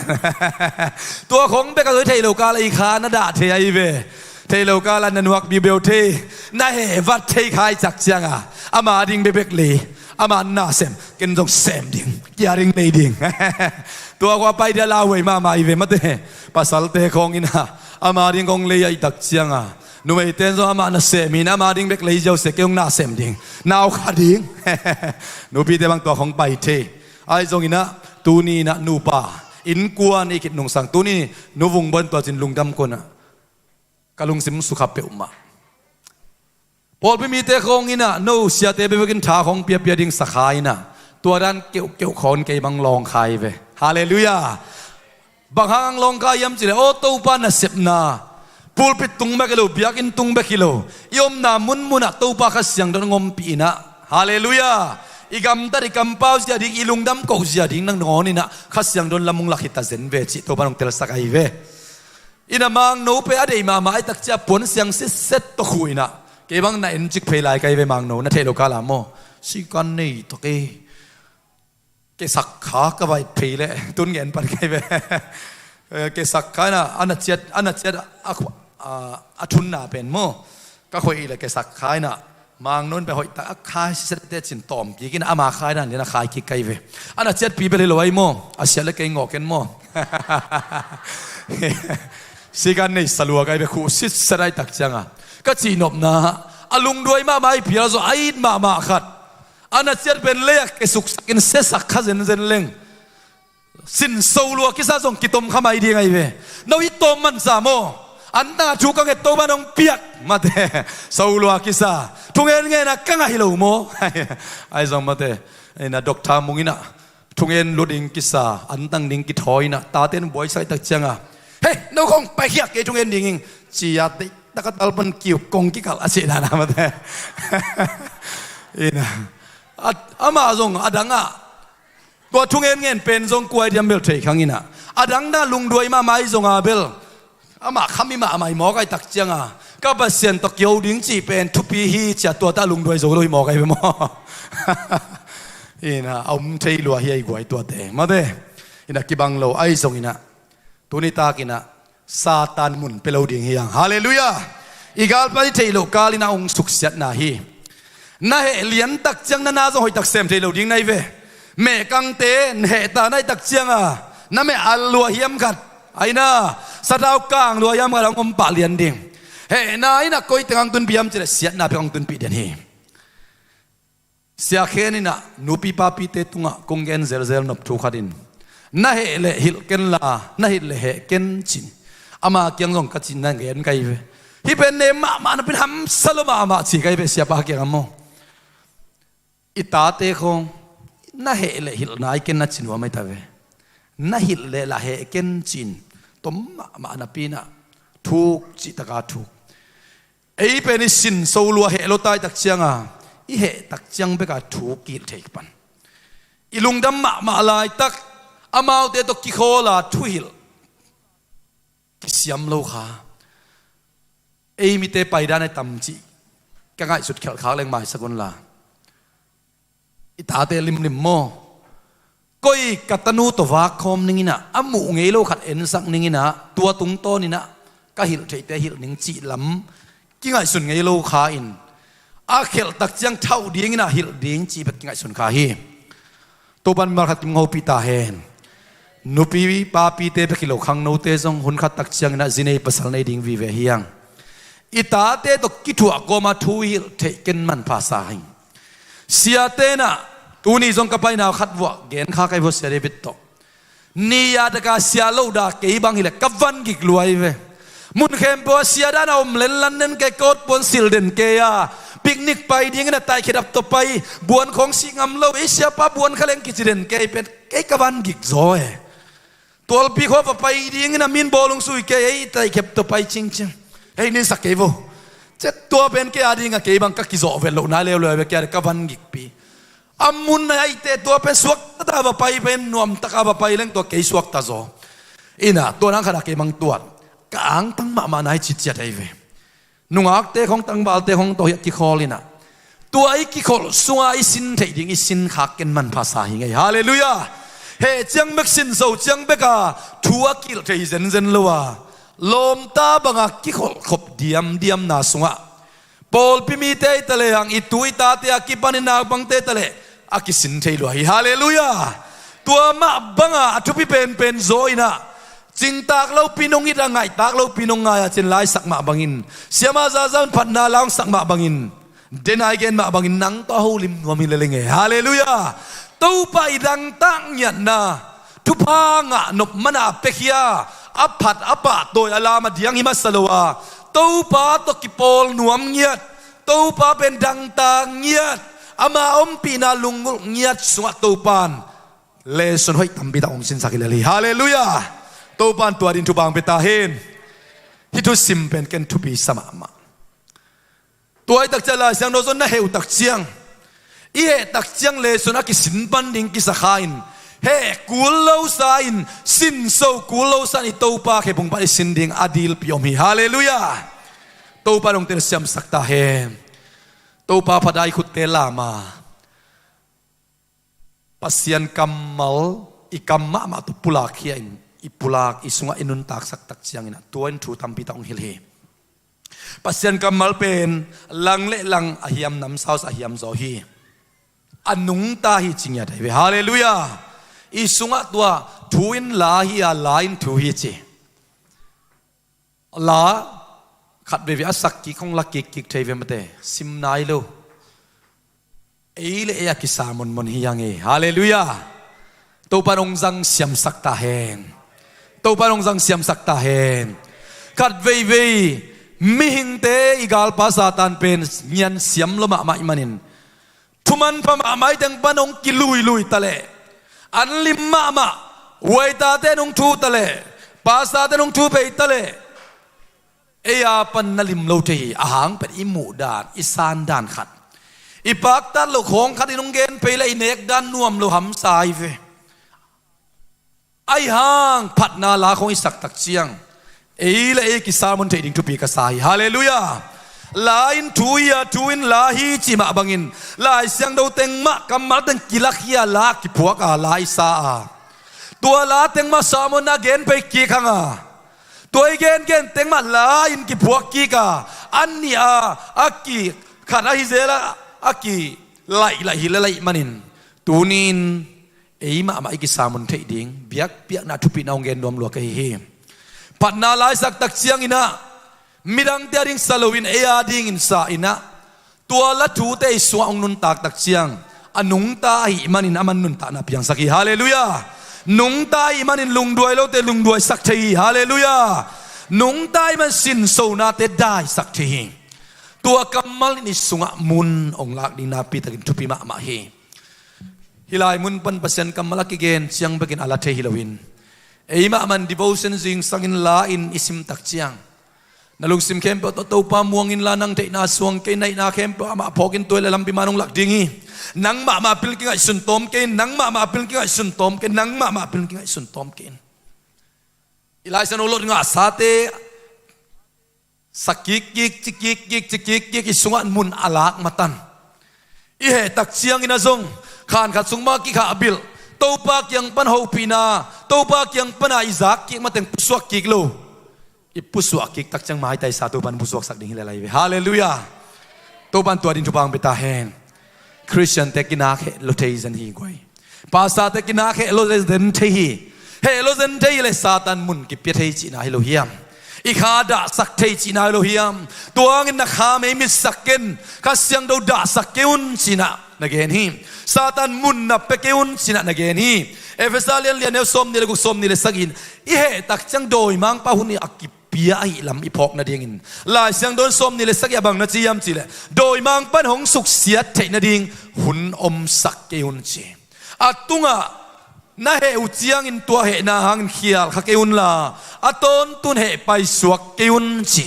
Tua khong bek a zoi thei lo kal a i kha na dah thei ahi ve. Thei lo kal a na nuak biubeu thei, na heh vat thei kha i tak cianga ama ding bekbek lei. Ama na sem, ken zong sem ding, kia ding lei ding. Tua khua pai dia lauhuai mahmah i ve mate. Pasalte khawng ina ama ding kong lei a i tak cianga numeite in zong amah na sem hi na ama ding bek lei ziau se kei hong na sem ding. Nau kha ding. Nupite bang tua khong pai thei. Ahi zong ina tuni ina nupa innkuan i khit nungsang tuni nuvung bon tua cin lungdam kona ka lungsim sukha peuhmah. Pawlpi mite khawng ina no siate bebekin tha khawng piapia ding sakha ina tua dan keuhkeuh khawn kei bang lawng khai ve. Halleluiah. Bang hang ang lawng kha hiam cileh aw Topa nasepna pulpit tung bek hi lo, biakinn tung bek hi lo, i omna munmunah Topa Kha Siangtho na ngompih ina. Halleluiah. I gamtat i kampau zia ding, i lungdam koh zia ding nang ngawn ina Kha Siangtho lamung lak hita zen ve cih Topa nong telsak ahi ve. Ina Mangno pen a deih mahmah ai takcia puan siang sitset tawh khuh ina kei bang na en cik phei lai kai ve Mangno na theih lo kala maw? Sikan nei tak e. Kesak kha ka vai phei le tun ngen pan kai ve. Kesak kha ina ana ciat ana ciat a thunna pen maw? Ka khoih le kesak kha ina Mangno in pen hoih tak a khai sisete cin tawm kik in ama khai dan lian a khai kik kai ve. Ana ciatpi bel hi lo ai maw? A siat le kei ngawk en maw? Sikan nei salua kai ve khuh sitset ai tak cianga ka cihnopna a lungduai mahmah ai pial zaw a it mahmah khat. Ana ciat pen leiak ke suksak in sesak kha zenzen leng sin solua kisa zong kitom kha mai ding ahi ve. No i tawm mansa maw? An tanga thu ka nget Topa nong piak mate. Solua kisa thungen ngena ka ngah hi lo maw? Ai zong mate. Ina doctor mung ina thungen lut ding kisa an tang ding kithawi ina taten buaisak i tak cianga hei no khong paikhiak kei thungen ding ing cia deih taka talpan kiu kong kikal a cih dana mate. Ina amah zong adangah tua thungen ngen pen zong kuai diam bel thei khang ina adang na lungduai mahmah i zonga bel amah khami mahmah i mawk ai tak cianga ka Pasian tawh kio ding cih pen thupi hi cia tuata lungduai zo lo i mawk ai ve maw? Ina a um thei lua hi ai guai tuate mate. Ina kibang lo ai zong ina tuni tak ina Satan mun pe lo ding hi ang. Halleluiah. I galpa i theih loh kal ina hong suksiatna hi. Na heh lian tak ciang na na zong hoih tak sem thei lo ding nai ve. Mehkangte na heh ta nai tak cianga na meh al lua hiam khat aina satau kang lua hiam khat hong om pah lian ding. Hehna ina koi teng hong tunpih hiam cileh siatna pek hong tunpih den hi. Siakhen ina nupi papite tungah kong gen zelzel nop thu khatin na heh leh hilh ken la na hilh leh heh ken cin ama kiang zong ka cin na gen kai ve. Hih pen ne mahmah napin hamsa lo mahmah ci kai ve siapa kiangah maw? I tate khawng na heh leh hilh nai ken na ci nuam ahi ta ve. Na hilh leh la heh ken cin tom mahmah napinah thuk cihtaka thuk. Ei pen i sin solua heh lo tai tak cianga i heh tak ciang beka thu kihilh thei pan i lungdam mahmah laitak amaute tawh kikhawla thuhilh kisiam lo kha. Ei mite paidan ai tam cih ka ngaihsut khelhkhak leng maisak unla i tate limlim maw? Koi ka tanu tawh vak khawm ning ina a muh ngei lo khat ensak ning ina tua tungtawn ina ka hilh theihte hilh ning cih lam kingaihsun ngei lo kha in a khelh tak ciang thauh ding ina hilh ding cih bek kingaihsun kha hi. Topan malkhat kim ngopih ta hen. Nupi papite bek hi lo khangnote zong hun khat tak ciang ina zi nei pasal nei ding vive hiang. I tate tawh kithuah kawma thu hilh theih ken manpha sa hi. Siate na tuni zong ka painau khat vuah gen kha kai vua Sia David tawh ni a taka sia lo da kei bang hileh ka van gik luai ve. Mun khempeuh a sia dan a om lenlan nen kei kawt puan sil den kei a picnic pai dingin a taikhedap tawh pai buan khawng sih ngam lo ei siapa buan kha leng kici den kei pen kei ka van gik zaw e. Tualpi khua va pai dingin a min bawlung sui kei ei taikhep tawh pai cingcing ei ninsak kei vo. Cet tua pen kei a dinga kei bang ka kizawh vet loh nai leuleu ve kei a ka van gikpi. A mun a aite tua pen suaktata va pai pen nuamtaka va pai leng tua kei suakta zaw. Ina tua nang khana kei mang tuat ka angtang mahmah nai citciat ahi ve. Nungakte khong tangvalte khong tawh hiah kikhawl ina Tua i kikholh sunga i sin theih ding i sin khak ken manpha sa hi ngei. Halleluiah. Heh ciang bek, sin zo ciang bek a thu a kilh thei hi zenzen lo a, lawmta banga kikholh khop diamdiamna sungah pawlpi mite hi taleh, hang i tu i tate a kipan i naupangte hi taleh a kisin thei lua hi. Halleluiah. Tua mah banga a thupi penpen zaw in ah, cingtak lopi nong it a, ngaihtak lopi nong ngai a, cin la i sak mah bangin, siama zaza un phatna la hong sak mah bangin, dena i gen mah bangin nang tawh a holim nuam hi lel ing e. Halleluiah. Topa i dangtak ngiatna, thupha ngah nop mana a piakhia, a phat a pahtawi a lam a diang hi masa lo a, Topa tawh kipawl nuam ngiat, Topa pen dangtak ngiat, ama ompihna lunggulh ngiat sungah Topan lesson hoih tampi tak hong sinsak hi lel hi. Halleluiah. Topan tua ding thupha hong pia ta hen. Hih thusim pen ken thupi sa mahmah. Tua hi takciang Lai Siangtho zong na heh uh takciang, i heh takciang lesson a kisin pan ding kisa kha in, heh kul lo sa in, sin zo kul lo sa in, i Topa khephung pan i sin ding a dilpi om hi. Halleluiah. Topa dong tel siamsak ta hen. Topa phat a i khutte lam a, Pasian kammal i kam mahmah tawh pulak khia in, i pulak, i sungah i nuntaksak takciangin ah, tua in thu tampi tak hong hilh hi. Pasian kammal pen lang le lang a hiam, namsau sa a hiam zaw hi. A nungta hi ci ngiat ahi ve. Halleluiah. I sungah tua thu in la hi a, la in thu hi ci. La khat veivei a sak kik hong la kikkik thei ve mate, sim nai lo. Ei le ei a kisa monmon hi hang e. Halleluiah. Topan hong zang siamsak ta hen. Topan hong zang siamsak ta hen. Khat veivei mihingte i galpa Satan pen ngian siam lo mahmah ih manin, thumanpha mahmah i teng pan hong kiluilui taleh, an lim mahmah, huaitate nong thu taleh, pastorte nong thu pei taleh, ei a pan na lim lo thei hi. A hang pen i muh dan, i san dan khat, i paktat loh khawng khat in hong gen pei leh i nek dan nuam lo hamsa hi ve. Ahi hang phatna la khawng i sak takciang, ei le ei kisamon theih ding thupi ka sa hi. Halleluiah. La in thu hi a, thu in la hi cih mah bangin, Lai Siangtho teng mah kammal teng kilak hi a, la kiphuak a, la i sa a, tua la teng mah sermon a gen pei kik hang a, tua i gengen teng mah la in kiphuak kik a, an nih a, a ki khat ahi zel a, a kilaih laih hi lel ahih manin, tuni in ei mahmah i kisamon theih ding biakpiakna thupina hong gen nuam lua ka hi hi. Phatna la i sak takciangin ah, midangte a ding sa loin ei a dingin sa in ah, tua la thute i sungah hong nuntak takciang, a nungta ahih manin aman nuntakna piangsak hi. Halleluiah. Nungta ahih manin lungduai lote lungduaisak thei hi. Halleluiah. Nungta ahih manin sinsonate daisak thei hi. Tua kammal in i sungah mun hong lak ding nakpi takin thupi mahmah hi. Hih lai mun pan Pasian kammal a kigen ciang bekin a la thei hi loin, ei mahmah in devotion zingsangin la in i sim takciang, na lungsim khempeuh tawh Topa muang inla, nang theihna suang kei, na hihna khempeuh amah phawk in, tua hi leh lampi man hong lak ding hi. Nang mahmah pil kingaihsun tawm kei in, nang mahmah pil kingaihsun tawm kei in, nang mahmah pil kingaihsun tawm kei in. I Lai Siangtho lot ngahsate sa kikkik, ci kikkik, ci kikkik, i sungah mun a lak matan. I heh takciangin ah zong, khan khat sung mah kikhahbilh, Topa kiang pan hopihna, Topa kiang pana i zak kik mateng pusuak kik lo, i pusuak kik takciang maitai sa Topan pusuaksak ding hi lel ahi ve. Halleluiah. Topan tua ding thupha hong pia ta hen. Khristiante kinak heh lo thei zen hi guai. Pastorte kinak heh lo zen thei hi. Heh lo zen thei hi leh Satan mun kipia thei cihna hi lo hiam? I kha dahsak thei cihna hi lo hiam? Tua hangin na kha mei mitsak ken, Kha Siangtho dahsak kei un ci-in ah na gen hi. Satan mun na pia kei un ci-in ah na gen hi. Efesa lian li, a neu sawmnih le guk, sawmnih le sagih in, i heh takciang dawimangpa hun a kipia ahih lam i phawk nadingin, Lai Siangtho in sawmnih le sagih a bang na ci hiam cih leh, dawimangpa in hong suksiat theih nading hun omsak kei un ci. A tungah na heh uh ciangin tua hehna hangin khial kha kei unla, a tawntungin heh paisuak kei un ci.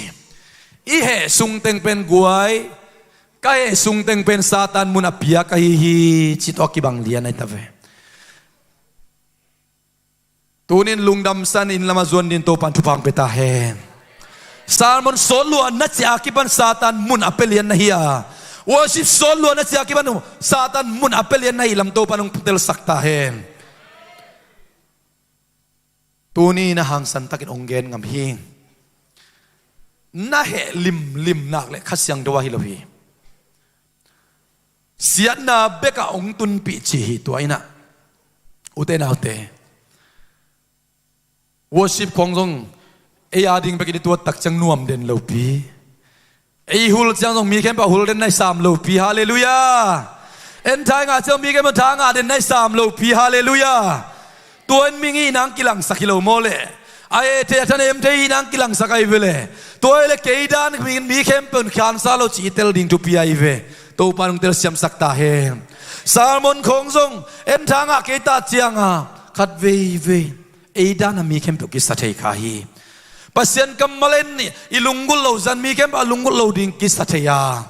I heh sung teng pen guai, ka heh sung teng pen Satan mun a pia ka hi hi cih tawh a kibang lian ahi ta ve. Tuni in lungdamsa in, inn lamah zuan dingin Topan thupha hong pia ta hen. Sermon sawt lua na cih a kipan Satan mun a pia lian na hi a, Worship sawt luat na ciang kipan uh Satan mun a pia lian na hih lam Topa in hong telsak ta hen. Tuni na hangsan takin hong gen ngam hi. Na heh limlim nak le Kha Siangtho ahi lo hi. Siatna bekah hong tunpih ci hi. Tua in ah, ute naute, worship khawng zong ei a ding bekin i tuat tak ciang nuam den lopi, ei hul ciang zong mi khempeuh a hul den na i sam lopi. Halleluiah. En tha i ngah ciang mi khempeuh tha ngah den na i sam lopi. Halleluiah. Tua in mi ngih nang kilangsak hi lo maw le? A heh thei a thanem thei hi nang kilangsak ahi ve le? Tua hi le kei dan mi, mi khempeuh in khansa lo ci i tel ding thupi ahi ve. Topa in hong telsiamsak ta hen. Sermon khawng zong en tha ngah kei ta cianga khat veivei ei dan a mi khempeuh kisa thei kha hi. Pasian kammal en i lunggulh loh zan mi khempeuh a lunggulh lo ding kisa thei a,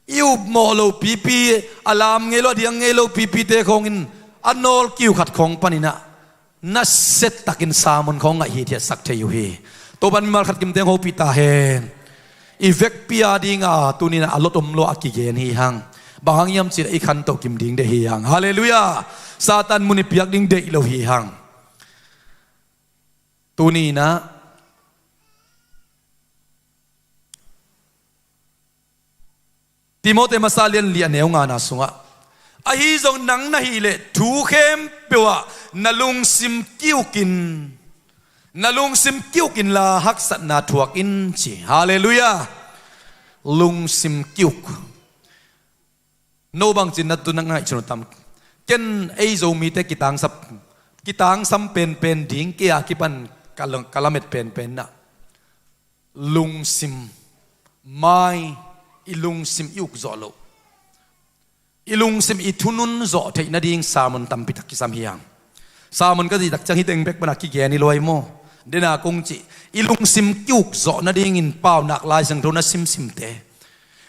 i upmawh lo pipi, a lam ngei lo, a diang ngei lo pipite khawngin a nawl kiu khat khawng panin ah nasia takin sermon khawng ngaih hithiatsak thei uh hi. Topa in mimal khat kimteng hopih ta hen. I vekpi a dinga tuni in ah a lot om lo a kigen hi hang. Bang hang hiam cih leh i khantoh kim ding deih hi hang. Halleluiah. Satan mun i piak ding deih lo hi hang. Tuni in ah Timoti masa lian li a neu ngana sungah, ahi zong nang na hih leh thu khempeuh ah na lungsim ki-ukin, na lungsim ki-ukin la haksatna thuak in ci. Halleluiah. Lungsim ki-uk. No bangci na tu na ngaihsun uh tam? Ken ei Zomite kitangsap, kitangsam penpen ding kei a kipan ka la-, ka lamet penpen na lungsim, mai, i lungsim i uk zawh loh, i lungsim i thunun zawh theih nading sermon tampitak kisam hi hang. Sermon ka cih tak ciang hih teng bek pana kigen hi lo ahi maw? Dena kong cih, i lungsim ki-uk zawh nadingin Paunak Lai Siangtho na simsimte,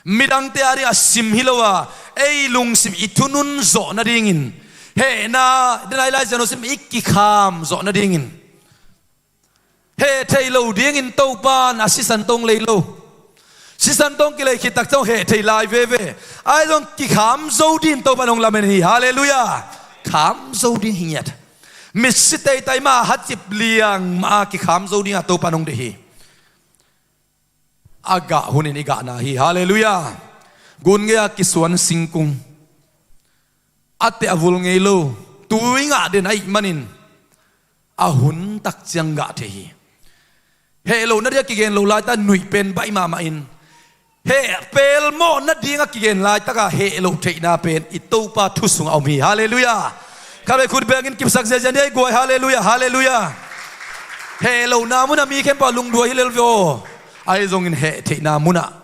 midangte a ding a sim hi lo a, ei lungsim i thunun zawh nadingin, hehna, dena i Lai Siangtho sim i kikham zawh nadingin, heh theih loh dingin Topa in a sisan tawh hong lei lo. Sisan tawh hong kilei khit tak ciang heh theih lai veve. Ahi zong kikham zo dingin Topa in hong lamen hi. Halleluiah. Kham zo ding hi ngiat. Mitsi taitai mah a, hacip liang mah a kikham zo dingah Topa in hong deih hi. A gah hunin i gahna hi. Halleluiah. Gun gei-a kisuan singkung, a teh a vul ngei lo, tu i ngah den ahih manin a hun tak ciang gah thei hi. Heh loh nading a kigen loh laitak nuih pen baih mahmah in, heh pelmawh nading a kigen laitaka heh loh theihna pen i Topa thu sungah om hi. Halleluiah. Khatvei khut bengin kipsak ziazia ni, ei guai. Halleluiah, halleluiah. Heh lohna munah mi khempeuh a lungduai hi lel ve aw. Ahi zongin heh theihna munah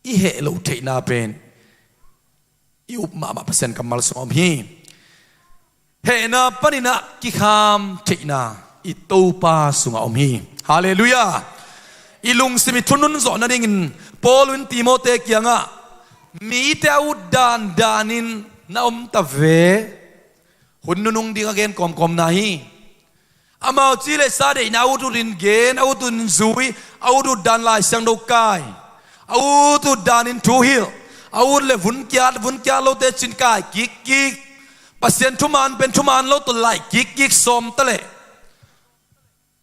i heh loh theihna pen i up mahmah Pasian kammal sungah om hi. Hehna panin ah kikham theihna i Topa sungah om hi. Halleluiah. I lungsim i thunun zawh nadingin Paul in Timoti kiangah, mite a ut dandanin na om ta ve. Hun nunung ding a gen kawmkawmna hi. Amau ci le sa deihna a ut utin gen, a ut utin zui, a ut ut dan Lai Siangtho kai, a ut ut danin thu hilh, a ut le vun kiat, vun kiat lote cin kai kikkik, Pasian thuman pen thuman lo tawh laih kikkik sawm ta leh,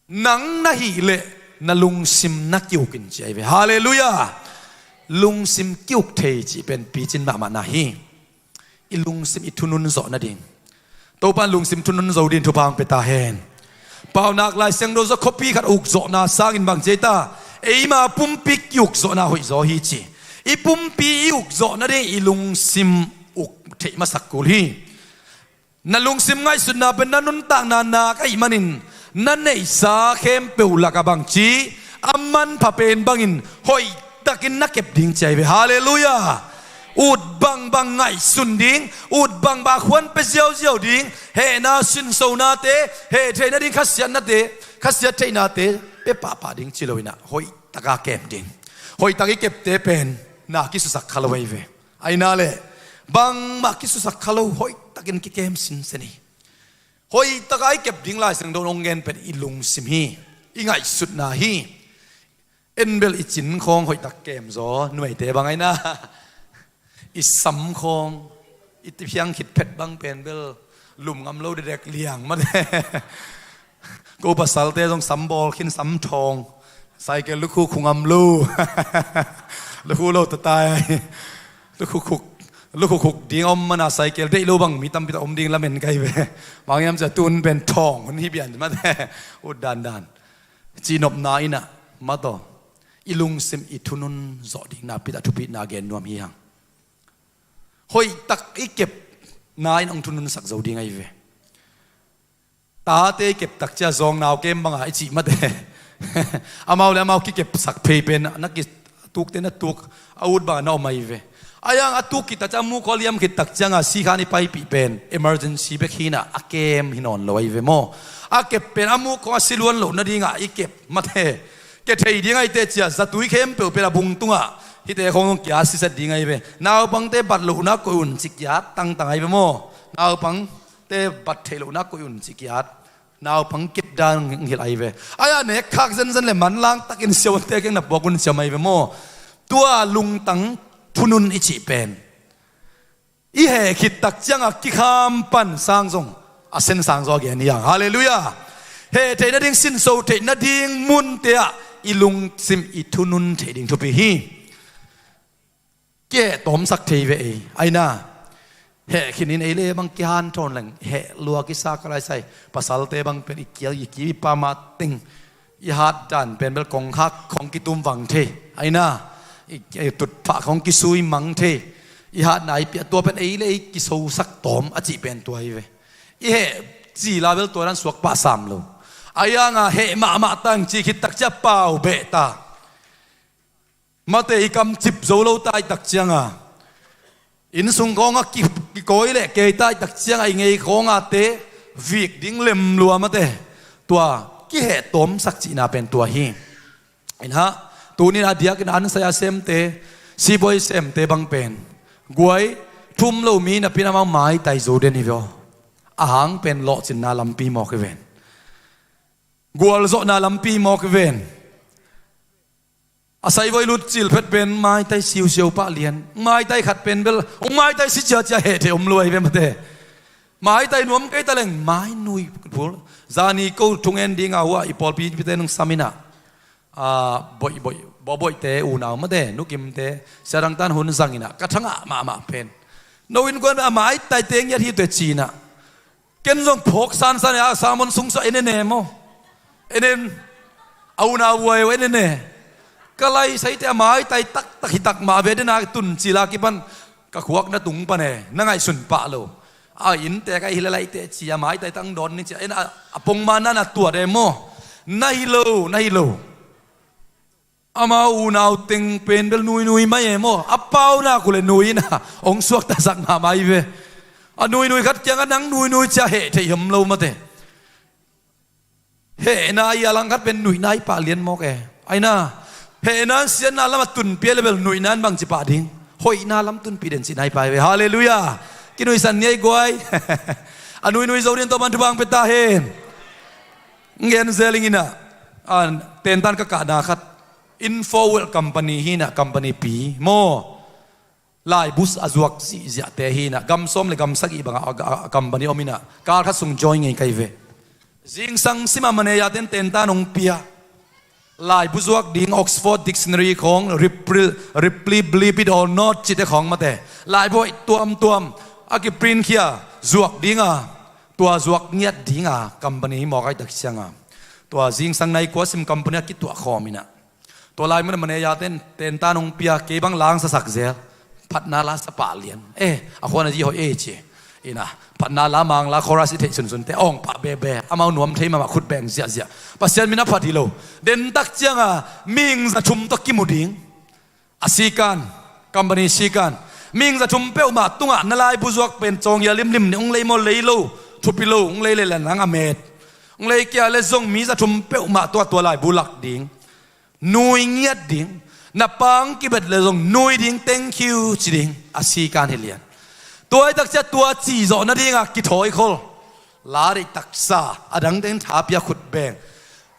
nang na hih leh na lungsim na ki-ukin ci ahi ve. Halleluiah. Lungsim ki-uk thei cih pen picin mahmah na hi. I lungsim i thunun zawh nading, Topa in lungsim thunun zo dingin thupha hong pia ta hen. Paunak Lai Siangtho zaw khuapi khat a uk zawhna sangin bang ci ei ta? Eima pumpi ki-uk zawhna hoih zaw hi ci. I pumpi i uk zawh nading i lungsim uk theih masak kul hi. Na lungsim ngaihsutna pen na nuntakna nak ahih manin, na neihsa khempeuh lakah bangci a manpha pen bangin hoihtakin na kep ding ci ahi ve. Halleluiah. Ut bangbang ngaihsun ding, ut bangbang a khuan pia ziauziau ding, hehna sinsonate, heh theih nading khasiatnate, khasiat theihnate pia pahpah ding ci lo in ah, hoihtaka kem ding. Hoihtak i kepte pen na kisusak kha lo ahi ve. Ahi na leh, bangmah kisusak kha lo, hoihtakin kikem sinsen hi. Hoihtaka i kep ding Lai Siangtho in hong gen pen i lungsim hi, i ngaihsutna hi. En bel i cin khawng hoih tak kem zaw, nuaite bang aina. I sam khawng i ti phiang khit phet bang pen bel lum ngam lo dedek liang mate. Ko pasalte zong sam bawl khin sam thawng. Cycle lukhu khu ngam lo. Lukhu lo tatai. Lukhu khuk, lukhu khuk ding om mana cycle deih lo bang mi tampi ta om ding lamen kai ve. Bang yam cia tun pen thawng hun hi bian mate. Ut dan dan. Cinopna ina mataw. I lungsim i thunun zawh ding na pita thupitna gen nuam hi hang. Hoih tak i kep na in ong thunun sak zo ding ahi ve. Tate i kep tak cia zawng nau kem banga i cih mate. Amau le amau kikep sak phei pen na kituk te na tuk a ut banga na om ahi ve. Ayang a tuk khit tak cia mu kaw liam khit tak cianga sikhan i paipih pen emergency bek hina a kem hi nawn lo ahi ve maw. A kep pen a mu kaw a si luan lo nadinga i kep mate. Ke thei ding ahi te cia zatui khempeuh pen a bung tungah hite khong kia siset ding ahi ve. Naupangte bat lohna koih un ci kiat tangtang ahi ve maw. Naupangte bat thei lohna koih un ci kiat. Naupang kep dan hong hilh ahi ve. Aya nek khak zenzen le manlang takin siawnte keng na puak un siam ahi ve maw. Tua lungtang thunun i cih pen i heh khit tak cianga kikham pan sang zong a sen sang zaw a gen hi hang. Halleluiah. Heh theih nading sinso theih nading munte ah i lungsim i thunun theih ding thupi hi. Kiheh tawmsak thei ve ei aina. Heh khinin ei le bang kihanthawn leng heh lua kisa ka laisai. Pasalte bang pen i kial i kiwi pama teng i hat dan pen bel kongkhak khong kitum vang thei aina. I tutphah khong kisui mang thei. I hatna i piah tua pen ei le ei kisosak tawm a cih pen tua hi ve. I heh cila bel tua dan suak pah sam lo. A yanga heh mahmah tang ci khit tak cia pau beh ta. Mate i kam cip zo lo tai tak cianga innsung khawnga kikawi le kei tai tak cianga i ngei khawnga te vik ding lem lua mate. Tua kiheh tawmsak cihna pen tua hi. Inha tunin a diakin an saya semte sibuai semte bang pen guai thum lo mi napin amau maitai zo den hi veo. Ahang pen lawhcinna lampi mawk hi ven. Gualzawhna lampi mawk hi ven. A saivoi lut cil phet pen maitai siusiau pah lian. Maitai khat pen bel hong maitai si ciacia heh thei om luai ve mate. Maitai nuam kei taleng mai nui bul. Zani ko thungen dinga hua i pawlpi pite nung samina. Boih boih bawboihte unau mate nukimte siadangtan hun zangina ka thangah mahmah pen. No in kuan a maitai te ngiat hi tue cina. Ken zong phawk sansan a sermon sungsuah en en e maw. En en a unau vuai uh en en e. Ka lai saite a maitai taktak hi tak mah ve dena tun cila kipan ka khuak na tung pan e na ngaihsun pah lo. A innte ka i hila laite cia maitai tang dawn ni cia en a pongma na na tuat e maw. Na hi lo na hi lo. Amau unau teng pen bel nuinui mai e maw a paunak uh le nuina hong suaktasak mahmah hi ve. A nuinui khat kianga nang nuinui cia heh theih hiam lo mate. Hehna i a langkhat pen nuihna i pah lian mawk e. Aina hehna an siatna lamah tunpia le bel nuihna an bangci pah ding. Hoihna lam tunpih den cihna i pah hi ve. Halleluiah. Kinuisan ni a i guai. A nuinui zo din tawh man thupang pia ta hen. Ngen zelinginah tentan ka kahna khat. Info World company hinah company pi maw. Laibu a zuak zihziahte hinah gam sawm le gam sagih bangah a company ominah kal khat sung join ngei kai ve. Zingsang simah maneya ten tentan hong pia. Laibu zuak ding Oxford Dictionary khawng Repli Blipit or Not cite khawng mate. Laibu hoih tuamtuam a kiprint khia zuak dinga tua zuak ngiat dinga company mawk ai tak cianga tua zingsang nai kua sim company a kituah khawminah. Tua lai mun a maneya ten tentan hong pia kei bang langsasak zel. Phatna la sa pah lian e a khuana zi hoih e ci. Ina phatna la mang la khoras i theih sunsunte awng pah bebe amau nuam thei mahmah khut beng ziahziah. Pasian min a phat hi lo. Dentak cianga mihing za thum tawh kimu ding. A sikan company sikan mihing za thum peuhmah tungah na laibu zuak pen cawngia limlim ni ung lei maw lei lo. Thupi lo ung lei leh la nang a met. Ung lei kia le zong mi za thum peuhmah tua tua laibu lak ding. Nui ngiat ding. Na pang kibet le zong nui ding thank you ci ding a sikan hi lian. Tua i takcia tua cihzawh nadinga kithawikhol. La deih taksa a dangteng thapia khut beng.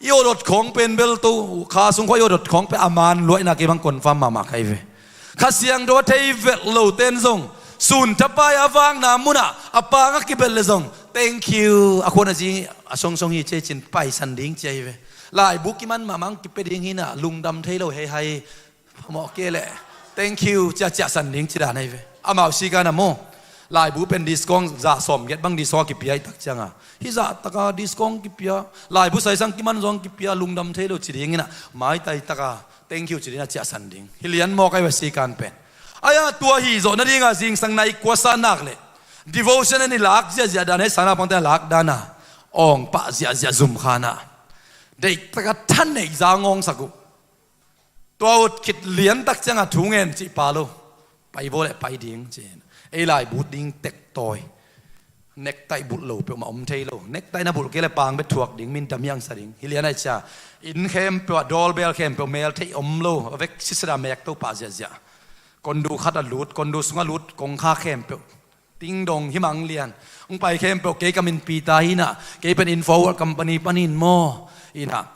I awdot khawng pen bel to, kha sung khawng i awdot khawng pen a man luaina kei bang confirm mahmah ka hi ve. Kha Siangtho a thei velh lote in zong sun thapai a vakna munah a pang a kibelh le zong thank you, a khuan a zi a songsong hi ci-in paisan ding ci ahi ve. Laibu kiman mahmah hong kipia ding hi-in ah lungdam thei lo hei hai. Phamawh kei leh thank you ci-a ciahsan ding ci dan ahi ve. Amau sikan a maw, laibu pen discount zah sawmgiat bang discount a kipia ahih tak cianga, hih zah taka discount kipia, laibu saisang kiman zong kipia, lungdam thei lo ci ding in ah maitai taka thank you ci ding a ciahsan ding hi lian mawk ahi ve sikan pen. Ahi a tua hih zawh nadinga zingsang nai kua sa nak leh devotion a i lak ziahziah dan, hei sang naupangte a lak dan a awng pah ziahziah zum khan ah deih taka thaneih za ngawngsak uh. Tua ut khit lian tak cianga thu ngen cih pa lo. Pai vaw leh pai ding ci-in ei laibu ding tek tawi. Necktie bulh lo peuhmah om thei lo. Necktie na bulh kei leh pang bek thuak ding, min dam hiangsa ding hi lian ahi cia. Inn khempeuh ah doorbell khempeuh mel theih om lo, a vek sisada mek to pah ziahziah. Kondu khat a lut, kondu sung a lut kongkha khempeuh ting dong hi mang lian. Hong pai khempeuh kei ka min Peter hi-in ah, kei pen Info World Company panin maw, hi-in ah,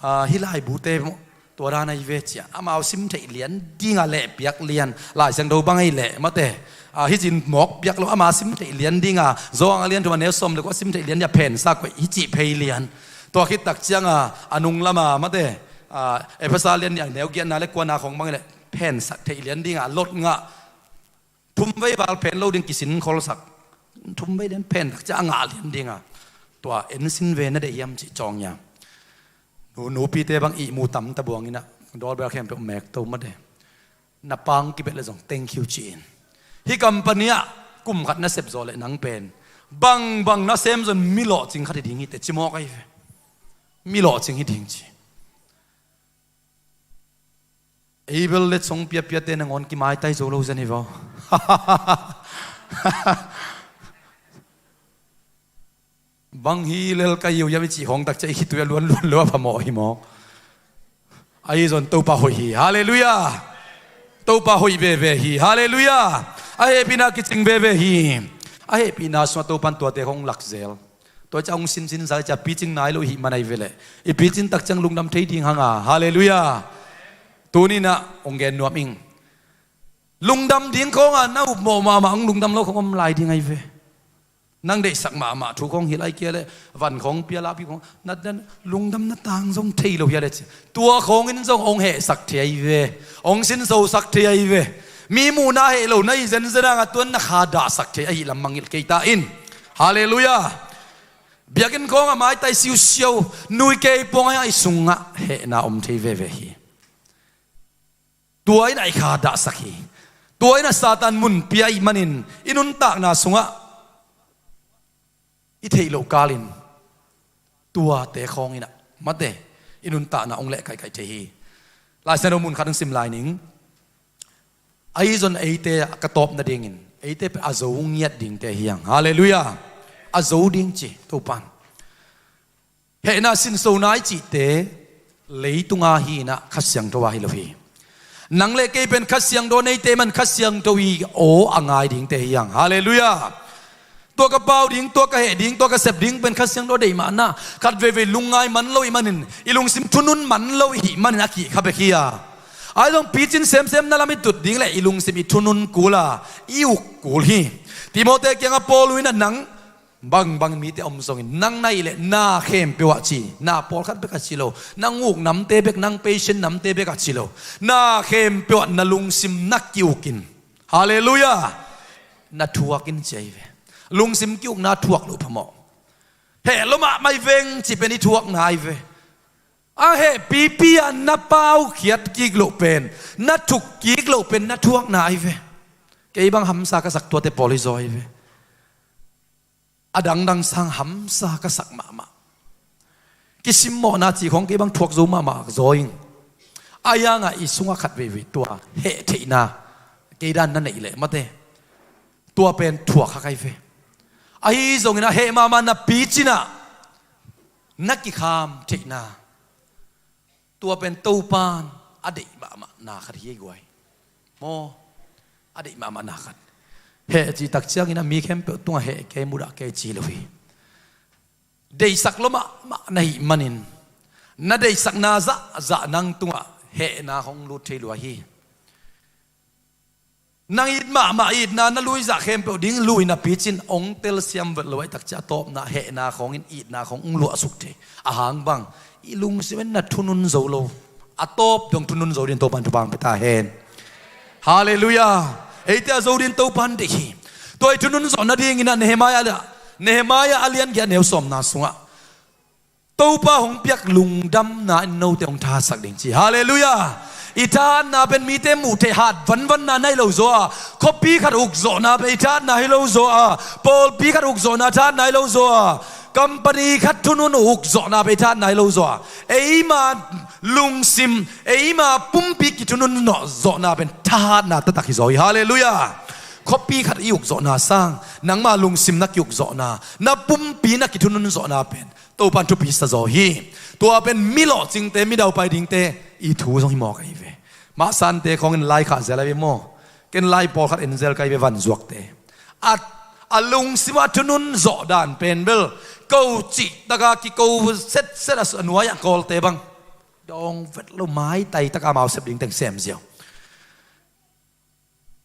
ah, hih laibute maw, tua dan ahi ve ci-a amau sim theih lian dinga leh piak lian. Lai Siangtho bang ahi leh mate, ah, hih cin mawk piak lo, ama sim theih lian dinga Johan a lian thum a neu sawm le kua sim theih lian dinga phensa koih hi cih phei lian. Tua khit tak cianga a nung lama mate, ah, Efesa lian nih a neu giatna le kuana khawng bang ahi leh phensak theih lian dinga lot ngah. Thumvei val phen lo ding kisin kholsak. Thumvei lian phen tak ciah a ngah lian dinga tua ensin ve na deih hiam cih cawng ia. Nu, nupite bang ihmu tam ta buang in ah doorbell khempeuh mek to mate. Na pang kibelh le zong thank you ci-in. Hih company ah kum khat na sep zaw leh nang pen bangbang na sem zong mi lawhcing khat hi ding hi teh ci mawk ahi ve. Mi lawhcing hi ding ci. Ei bel letsong piapiate nangawn kimaitai zo lo zen hi vaw. Bang hi lel ka hi uh hiam i cih khawng tak ciah i khitui a luan luan lo a phamawh hi mawk. Ahi zong Topa hoih hi. Halleluiah. Topa hoih veve hi. Halleluiah. A hehpihna kicing veve hi. A hehpihna sungah Topan tuate khawng lakzel. Tua ciah hong sinsin sa ciah picing nai lo ihih man ahi ve leh i picin tak ciang lungdam thei ding hanga. Halleluiah. Tuni-in ah hong gen nuam ing. Lungdam ding khawnga na upmawh mahmah hong lungdam lo khawng om lai ding ahi ve. Nang deihsak mahmah thu khawng hilh ai kia leh van khawng pia lahpi khawng na, na lungdam na tang zong thei lo hia leh ci. Tua khawngin zong hong hehsak thei ahi ve. Hong sinsosak thei ahi ve. Mi muhna heh lo na hi zenzen hanga tuan na kha dahsak thei ahih lam mangngilh kei ta in. Halleluiah. Biakinn khawngah maitai siusiau, nui kei puang ahi a i sungah hehna om thei veve hi. Tua in a i kha dahsak hi. Tua in a Satan mun pia ahih manin i nuntakna sungah i theih loh kalin tuate khawngin ah mate i nuntakna hong leh kaihkaih thei hi. Lai Siangtho mun khat hong sim lai ning. Ahi zong eite ka tawp nadingin eite pen a zo ngiat dingte hi hang. Halleluiah. A zo ding ci Topan. Hehna sinsona i cihte leitunga hi-in ah Kha Siangtho a hi lo hi. Nang le kei pen Kha Siangtho neite man Kha Siangtho i aw a ngai dingte hi hang. Halleluiah. Tua ka pau ding, tua ka heh ding, tua ka sep ding pen Kha Siangtho a deih mahna. Khat veivei lungngai man lo ihih manin, i lungsim thunun man lo ihih manin a kihkha bek hi a. Ahi zong picin semsem na lam i tut ding le i lungsim i thunun kul a, i uk kul hi. Timote kiangah Paul in ah nang bangbang mite om zongin nang na hih leh na khempeuh ah ci, na pawlkhat bek a ci lo, nang uk namte bek, nang patient namte bek a ci lo, na khempeuh ah na lungsim na ki-uk in. Halleluiah. Na thuak in ci ahi ve. Lungsim ki-ukna thuak loh phamawh. Heh lo mahmah hi veng cih pen i thuakna ahi ve. A hehpipi a na paukhiat kik loh pen, na thuk kik loh pen na thuakna ahi ve. Kei bang hamsa ka sak tuate pawl hi zaw ahi ve. A dangdang sang hamsa ka sak mahmah. Kisimmawhna cih khawng kei bang thuak zo mahmah zaw ing. A hi hangah i sungah khat veivei tua heh theihna kei dan na neih leh mate, tua pen thuak kha ka hi ve. Ahi zongin a heh mahmah na picin ah na kikham theihna, tua pen Topan a deih mahmahna khat hi ei guai. Maw, a deih mahmahna khat. Heh cih tak ciangin a mi khempeuh tungah heh kei, mudah kei ci lo hi. Deihsak lo mahmah na hih manin Na deihsakna zahzah nang tungah hehna hong lut thei lua hi. Nang it mahmah itna na luizah khempeuh ding lui napi cin hong telsiam vet lo ahih takciang a tawpna hehna khawngin itna khawng hong luahsuk thei. Ahang bang, i lungsim in na thunun zo lo. A tawp dong thunun zo ding Topan thupha hong pia ta hen. Halleluiah. Eite a zo ding Topan deih hi. Tua i thunun zawh nadingin ah Nehemiah, Nehemiah a lian giat neu sawmna sungah Topa hong piak lungdamna in note hong thahatsak ding ci. Halleluiah. I thahatna pen mite muh theih hat vanvanna na hi lo zaw a, khuapi khat ukzawhna pen i thahatna hi lo zaw a, pawlpi khat ukzawhna thahatna hi lo zaw a, company khat thunun ukzawhna pen i thahatna hi lo zaw a, eima lungsim, eima pumpi kithunun zawhna pen thahatna taktak hi zaw hi. Halleluiah. Khuapi khat i ukzawhna sang, nangma lungsim na kiukzawhna, na pumpi na kithunun zawhna pen Topan thupi sa zaw hi. Tua pen mi lawhcingte, mi daupai dingte i thu zong hi mawk ahi ve. Mahsante khawngin lai khah zel ahi ve maw? Ken lai pawlkhat en zel ka hi ve, vanzuakte. A, a lungsim a thunun zawh dan pen bel ko cih taka kiko setset a nuai a Kawlte bang dawng vet lo, maitai taka amau sep ding teng sem ziau.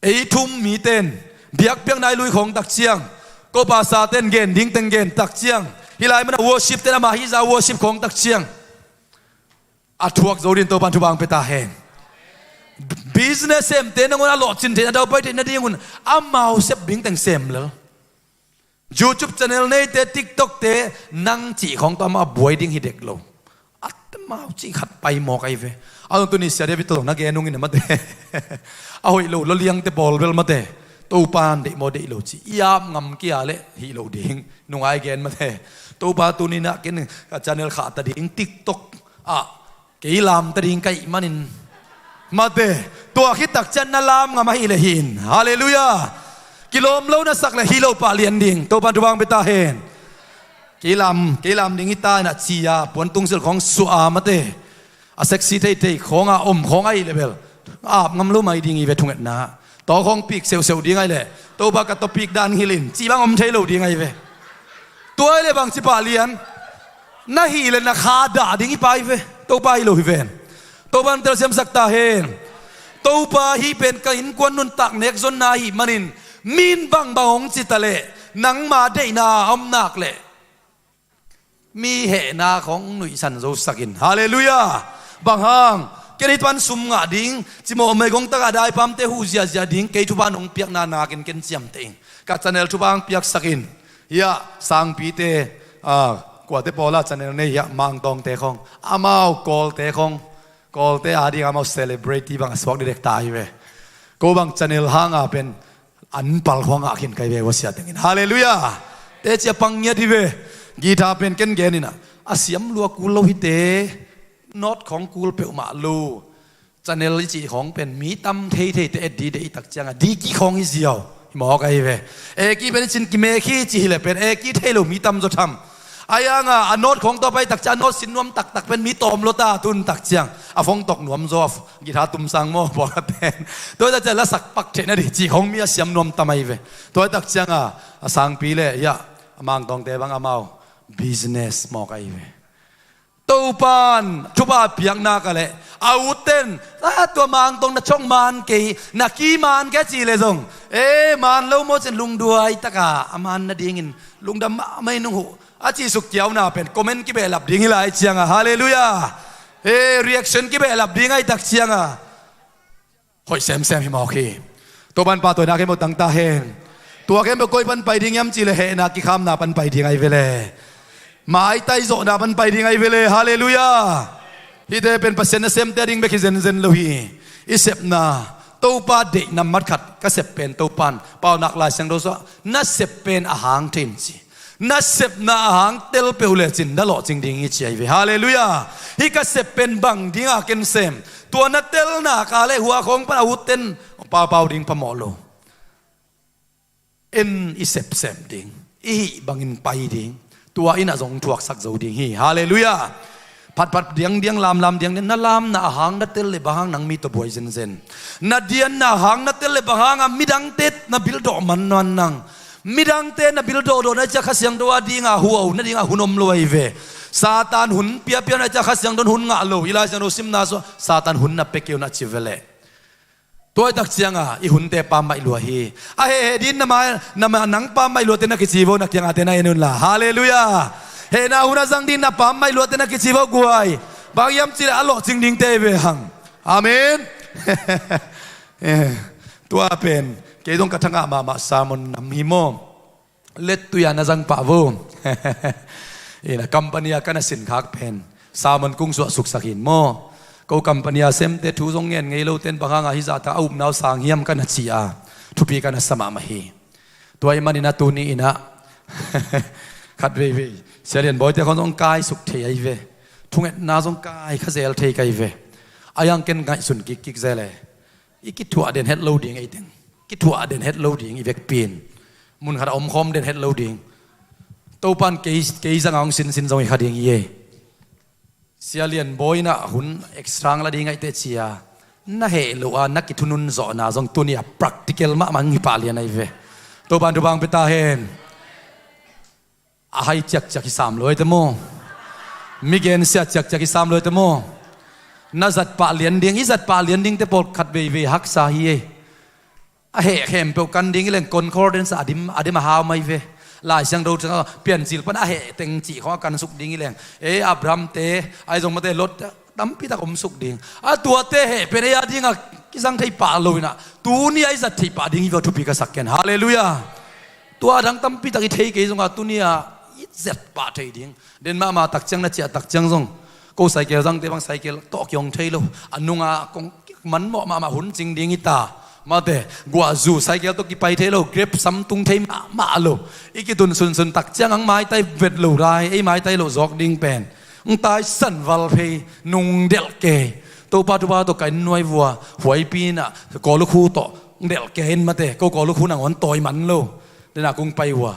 Ei thum miten biakpiakna i lui khawng takciang, ko pasa ten gen ding teng gen takciang, hih lai mana worship ten ama hih za worship khawng takciang, a thuak zo ding Topan thupha hong pia ta hen. Business semte nangawn a lawhcin theihna, daupai theihna dingun amau sep ding teng sem lel. YouTube channel neite, TikTok te, nang cih khawng tawh amau a buai ding hi dek lo. A tamau cih khat pai mawk ahi ve. A zong tuni sia David tawh zong na gen ung in a mate. A hoih lo lawliangte pawl bel mate. Topan deih maw deih lo cih i ap ngam kia leh hih lo ding. Nungai gen mate. Topa tuni na ken ka channel khah ta ding TikTok ah kei lam ta ding ka hih manin. Mate, tua khit takciang na lam ngam ahih leh hi in. Halleluiah. Kilawm lo na sak leh hi lo pah lian ding. Topan thupha hong pia ta hen. Kei lam, kei lam ding hi ta in a ci a, puan tungsilh khawng suah a mate. A sexy theithei khawng a om khawng ahih leh bel ap ngam lo mai ding hi ve thungetna. Tawkhawng pik seuhseuh ding ahi leh, Topa ka tawh pik dan hilh in, cih bang om thei lo ding ahi ve. Tua ahi leh bang ci pah lian? Na hih leh na kha dah ding hi pah hi ve. Topa hi lo hi ven. Topa nang telsiamsak ta hen. Topa hih pen ka innkuan nuntak nek zonna ahih manin, min bangbang hong ci ta leh nangma deihna a om nak leh mi hehna khawng nuihsan zosak in. Halleluiah. Bang hang? Ken hih pan sum ngah ding, cimawh meigong takah daipamte huh ziahziah ding, kei thupha nong piakna nakin ken ciamteh ing. Ka channel thupha hong piaksak in. Hiah sangpite, ah, kuate pawla channel nei hiah Mangtawngte khawng, amau Kawlte khawng, Kawlte ading amau celebrity bang a suak didek ta hi ve. Ko bang channel hanga pen an pal khua ngah khin kai ve ua sia tengin. Halleluiah. Teci a pang ngiat hi ve. Guitar pen ken gen inah, a siam lua kul lo hite. Note khawng kul peuhmah lo. Channel i cih khawng pen mi tam theitheite et dide i takcianga diki khawng hi ziau. Hi mawk ahi ve. Eki pen i cin kimek hi ci hileh pen eki thei lo mi tam zaw tham. Ahi hanga a note khawng tawh pai takciang a note sin nuam taktak pen mi tawm lua ta tun takciang a phone tawk nuam zaw. Guitar tum sang maw, bawla pen. Tua hi takciang lasak pak theih na dih cih khawng mi a siam nuam tam ahi ve. Tua hi takcianga a sangpi le hiah a Mangtawngte bang amau business mawk ahi ve. Topan thupha piakna ka leh a utten, a tua Mangtawng na chong man kei, na ki man kei ci leh zong, e man lo maw cin lungduai taka a man nadingin lungdam mahmah in hong huh a cih suk kiauna pen comment kibehlap ding hi lai cianga. Halleluiah. E reaction kibehlap ding ahi takcianga hoih semsem hi mawk hi. Topan pahtawina khempeuh tang ta hen. Tua khempeuh koi pan pai ding hiam cih leh hehna kikhamna pan pai ding ahi ve le. Maitai zawhna pan pai ding ahi ve le. Halleluiah. Hihte pen Pasian nasemte ading bek hi zenzen lo hi. I sepna, Topa deihna mat khat ka sep pen Topan, Paunak Lai Siangtho sungah na sep pen a hang thei in ci. Na sepna a hang tel peuh lecin na lawhcing ding hi ci ahi ve. Halleluiah. Hih ka sep pen bang dinga ken sem? Tua na telna ka leh hua khawng pan a utten paupau ding phamawh lo. En i sepsem ding, i hih bangin pai ding, tua in a zong thuaksak zo ding hi. Halleluiah. Phatphat diangdiang, lamlam diangdiang, na lamna a hang na tel le bang hang nang mi tawh buai zenzen? Na dianna a hang na tel le bang hanga midangte na bilhdawh man nuan nang? Midangte na bil dawhdawh na ciah Kha Siangtho a dinga huau na dinga hun om lo ahi ve. Satan hun piapia na ciah Kha Siangtho hun ngah lo. I Lai Siangtho simna sua Satan hun na pia kei un a ci veleh. Tua i tak cianga i hunte pammaih lua hi. A hehheh din na ma, na ma nang pammaih luate na kici vo, na kiangate na en unla. Halleluiah. Hehna hun a zang din na pammaih luate na kici vo guai. Bang hiam cileh a lawhcing dingte ve hang. Amen. Eh, tua pen kei zong ka thangah mahmah sermon nam hi maw? Lettui-a na zang pah vo. Ina company-a ka na sinkhak pen sermon kung suah suksak hin maw? Ko company-a semte thu zong ngen ngei loten bang hanga hizahta a upna uh sang hiam ka na ci-a thupi ka na sa mahmah hi. Tua i manin a tuni inah khat veivei Sia Lian Bawite khon zong kai suk thei ahi ve. Thungetna zong kai kha zel thei ka hi ve. A yang ken ngaihsun kikkik zel e. I kithuah den het lo ding ei teng. Kithuah den het lo ding i vekpi in. Mun khat a omkhawm den het lo ding. Topan kei, kei zanga hong sinsin zong i kha ding i ei. Sia Lian Bawi inah hun extra la ding ahi teh cia. Na heh lo a na kithunun zawhna zong tuni a practical mahmah hong hi pah lian ahi ve. Topan thupha hong pia ta hen. A hai ciakciak hi sam lo ahi te maw? Mi gensia ciakciak hi sam lo ahi te maw? Na zat pah lian ding, i zat pah lian dingte pawlkhat veivei haksa hi ei. A heh khempeuh kan ding i leng concordance a dim, a dim a hau mai ve. Lai Siangtho ciang Piancil pan a heh teng cih khawng a kan suk ding i leng. Ei Abraham te, ahi zong mate Lot te, tampi tak om suk ding. A tuate heh pen ei a dinga kizang thei pah lo inah tuni a i zat thei pah ding hi ve, thupi ka sak ken. Halleluiah. Tua a dang tampi tak i thei kei zonga tuni a i zat pah thei ding. Den mahmah tak ciang na ciah tak ciang zong ko cycle zangte bang cycle tawh kihong thei lo. A nunga kong manmawh mahmah hun cing ding hi ta. Mate guahzu cycle tawh kipai thei lo, grep sam tung thei mahmah lo. I kitun sunsun tak ciang ang maitai vet lo lai, ei maitai lo zawk ding pen. Ang tai sanval phei, nungdelh kei. Topa thupha tawh ka inn nuai vua, huaipi inah kawlukhu tawh delh kei in mate, ko kawlukhu nangawn tawi man lo. Denah kung pai vua.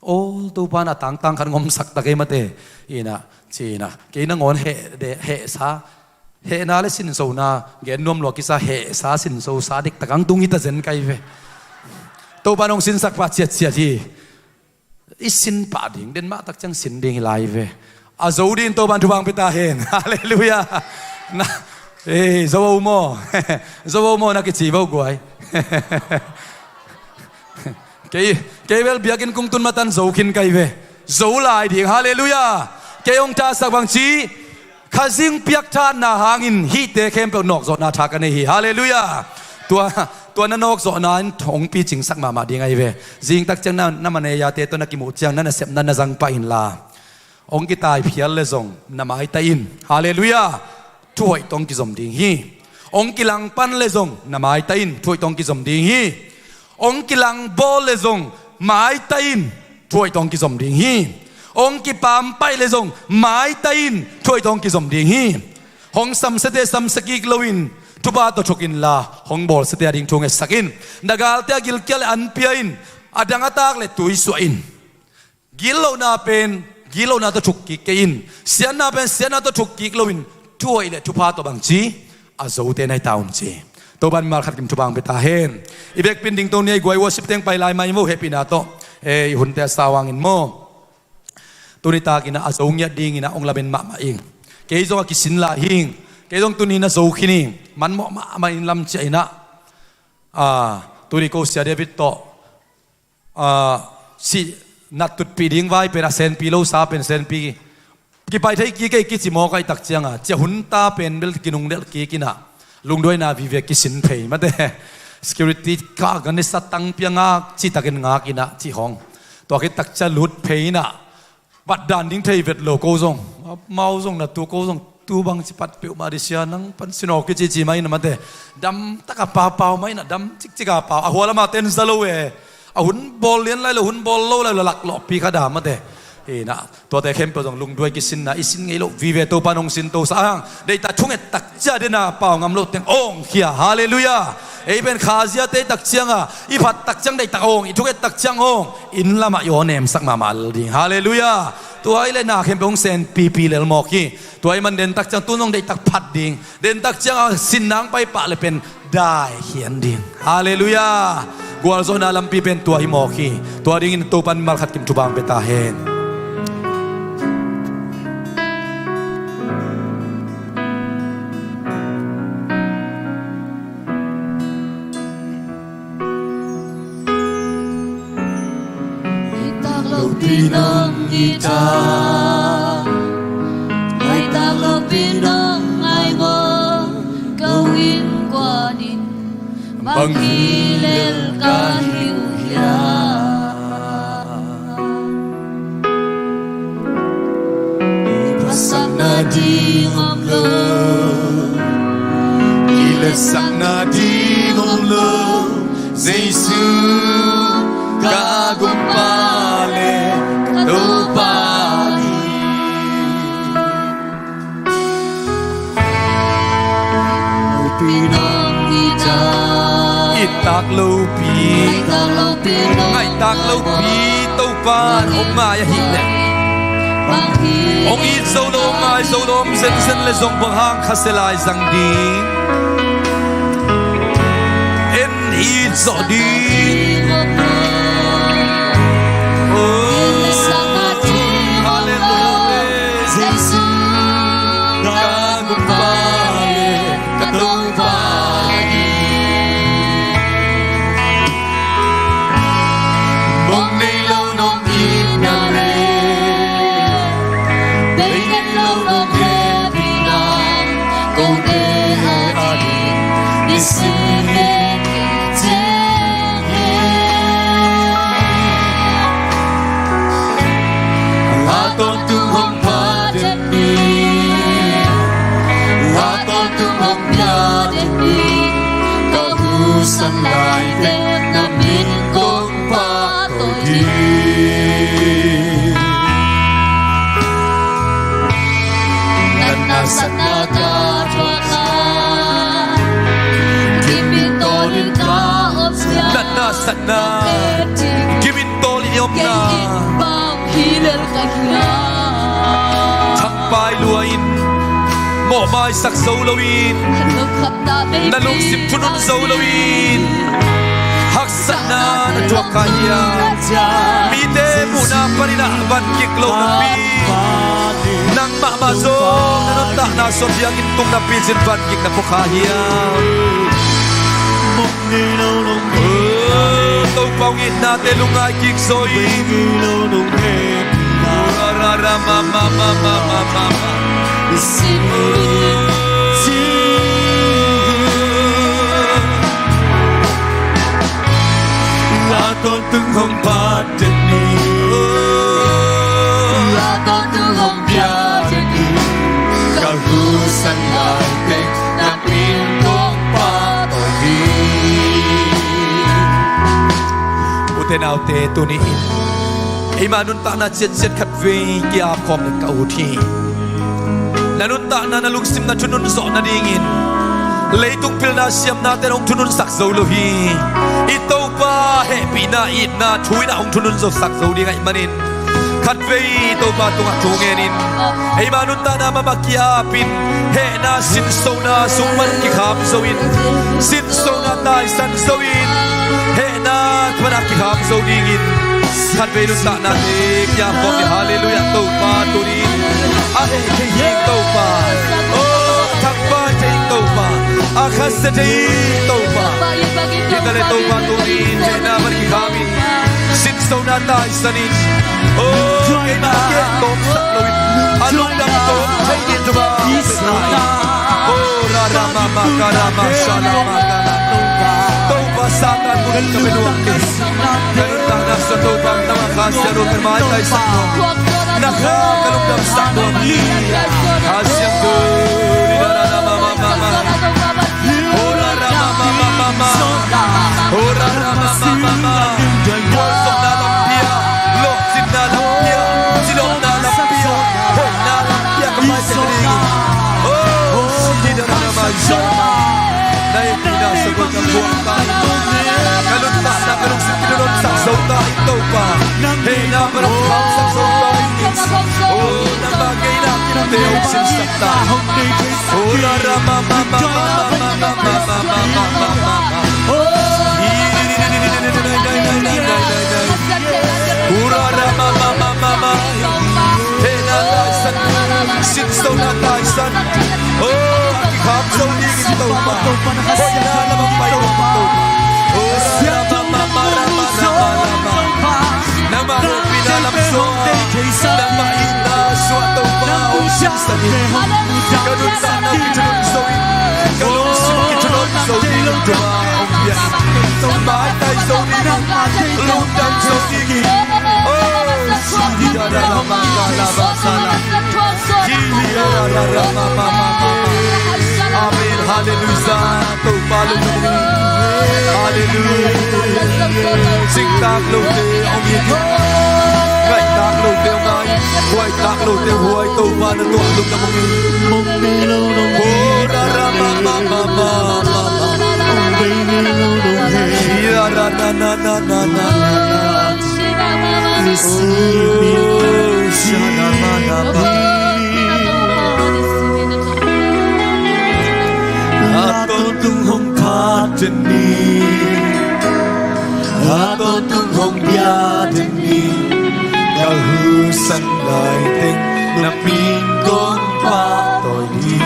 Aw, Topa na tangtang khat ngomsak ta kei mate. Inah, ci inah. Kei nangawn heh, de, hehsa. Hehna le sinsona, gen nuam lua kisa hehsa, sinsosa, diktak ang tung hi ta zen kai ve. Topa nong sinsak pah ciatciat hi. I sin pah ding, den mah tak ciang sin ding hi lai ve. A zo din Topan thupha hong pia ta hen. Halleluiah. Na, ei, zo o maw? Zo o maw na kici vo guai. Kei, kei bel biakinn kung tun matan zo khin kai ve. Zo lai ding. Halleluiah. Kei hong thasak bang ci, Khazing piakthatna hangin hihte khempeuh nawkzawhna tha ka nei hi. Halleluiah. Tua, tua na nawkzawhna in hong picingsak mahmah ding ahi ve. Zing tak ciang na, na manejate tawh na kimuh ciang na nasepna na zang pah inla. Hong kitaiphial le zong na maitai in. Halleluiah. Thuhoih tawh hong kizom ding hi. Hong kilangpan le zong na maitai in. Thuhoih tawh hong kizom ding hi. Hong kilangbawl le zong maitai in. Thuhoih tawh hong kizom ding hi. Hong kipampaih le zong maitai in. Thuhoih tawh hong kizom ding hi. Hong samsiate samsia kik loin thupha tawh thuk inla, hong bawlsiate a ding thu ngetsak in. Na galte a gilkial le an pia in. A dang a tak le tui suah in. Gitlohna pen gitlohna tawh thuk kik kei in. Siatna pen siatna tawh thuk kik loin thuhoih le thupha tawh bang ci, a zote na hi ta un ci. Topan mimal khat kim thupha hong pia ta hen. I vekpi in dingto ni a i guai worship teng pai lai mai maw, hehpihna tawh. Eh, i hunte a sau hangin maw? Tuni takin a zo ngiat dingin a hong lamen mahmah ing. Kei zong a kisin lai hing. Kei zong tuni na zo khin ing. Manmawh mahmah in lam ciah inah. Ah, tuni ko Sia David tawh ah, si nat tutpih ding vai pen a senpi lo sa pen senpi kipai thei kik ei kici mawk ahih tak cianga, cia hunta pen bel kinungdelh kik inah, lungduaina vive kisin phei mate. Security ka ganisa tangpi a ngak citakin ngak inah ci hong. Tua khit tak cia lut phei inah. Patdan ding thei vet lo ko zong. Amau zong na tu ko zong tu bang ci pat peuhmah dih sia nang pan sinawk kicici mai na mate. Dam taka paupau mai na dam cikcika pau. A hualama ten za lo e. A hun bawl lian lai lo, hun bawl lo lai lo, laklawhpi kha da mate. Ina, tuate khempeuh zong lungduai kisinna i sin ngei lo vive Topa nong sin to sa hang. Deihtak thunget tak cia dena pau ngam lo teng awng khia. Halleluiah. Ei pen khazia tei tak cianga i phat tak ciang deihtak awng, i thunget tak ciang awng, inn lamah i aw nemsak mahmah lel ding. Halleluiah. Tua i le na khempeuh hong sen pipi lel mawk hi. Tua i man den tak ciang tun zong deihtak phat ding. Den tak cianga sin nang pai pah le pen dai khian ding. Halleluiah. Gualzawhna lampi pen tua hi mawk hi. Tua dingin Topa'n mimal khat kim thupha pia ta hen. Ngaitak lopi nong hi ta, ngaitak lopi nong ngai maw, ko innkuan in bang hi lel ka hi uh hiam? Phatsakna ding om lo, kiletsakna ding om lo, Jesu ka gumpa le ka Topa hi. Lopi nong hi ta. Ngaitak lopi. Ngaitak lopi nong. Ngaitak lopi Topa'n hong ngai ahih leh, hong it zo lo, hong ngai zo lo om zenzen leh zong bang hang khasia lai zang ding? En it zawh ding. Oh, halleluiah. Jesu ka gumpa le ka Topa hi. Mong nei lo nong itna le, bei ngen lo nong hehpihna, ko te a ding nisim hehpih ciang hen. A tawntung hong pha den ni, a tawntung hong pia den ni, ka husan lai teh na min kong pahtawi ding. Natna satna ka thuakna, kimin tawlin ka om ciang, natna satna kimin tawlin i omna, kei in bang hi lel ka hiam? Thangpai lua in, mawhmaisak zo loin, na lungsim thunun zo loin, haksatna na thuak kha hiam? Mite muhna panin ah van kik lo napi, nang mahmah zong na nuntakna sung biakinn tung napi-in van kik na pua kha hiam? Oh, Topa hong itnate lungngai kik zaw in. A tawntung hong pha den ni, a tawntung hong pia den ni, ka husan lai teh na min kong pahtawi ding. Ute naute, tuni in eima nuntakna ciatciat khatvei ki-ap khawm ding ka ut hi. Na nuntakna, na lungsim na thunun zawh nadingin leitung pilna siamnate hong thununsak zo lo hi. I Topa hehpihna, itna thu in ah hong thunun zosak zo ding ahih manin, khatvei Topa tungah thu ngenin, eima nuntakna mahmah ki-apin, hehna, sinsona sung pan kikham zo in, sinsona taisan zo in, hehna pan ah kikham zo dingin, khatvei nuntaknate ki-ap khawm ni. Halleluiah. Topa tuni in a heh thei ding Topa, oh, thangpai thei ding Topa, a khasia thei ding Topa. Hi ta leh Topa tuni in hehna pan kikhamin, sinsona taisanin, oh, keima a keh tawmsak loin, a lungdam tawm thei ding Topa. Oh, ra ra ma ma ka ra ma sha la ma ka ra. Topa, Satan mun ka pe nuam kei. Ka nuntakna sung Topa nangmah khasia lo, ka maitai sak nuam. Na kha ka lungdam sak nuam. Kha siangtho. Ora ra ma ma ma ma. Ora ra ma ma ma ma. Gualzawhna lampi ah, lawhcinna lampi ah, cilawpna lampi ah, hoihna lampi ah ka pai tek ding. Oh, si da ra ma ma. Na hehpihna sung ka buang ta in, ka nuntakna, ka lungsim ki nuntak zo ta in Topa. Hehna pan hong khamsak zo ta in. Oh, nangmah ngeina kinte hong sinsak ta. Oh, ra ra ma ma ma. Oh, Ura ra ma ma ma ma ma. Hehna taisan, sinsona taisan. Oh, a kikham zo dingin Topa, hoihna lamah pai Topa. Oh, ra ma ma ma ra ma ra ma ra ma. Nangmah hehpihna lam suah, nangmah itna suah Topa, hong siamsak in. Ka nuntakna kithunon zo in, ka lungsim kithunon zo dingin Topa hong pia in. Maitai zo dingin, lungdam zo dingin. Oh, si di da da da ma da da ba sa la. Amen. Halleluijah. Topa lungdam ung. Halleluijah. Cingtak lote hong it in. Ngaihtak lote hong ngai. Huaitak lote huai. Topa na tuah lungdam ung. Mong nei lo dong. Oh, ra ra ma ma ma ma ma ma. Mong nei lo dong. Hia ra na na na na na na. A tawntung hong phat den ni, a tawntung hong bia den ni, ka husan lai teng na min kong pahtawi ni.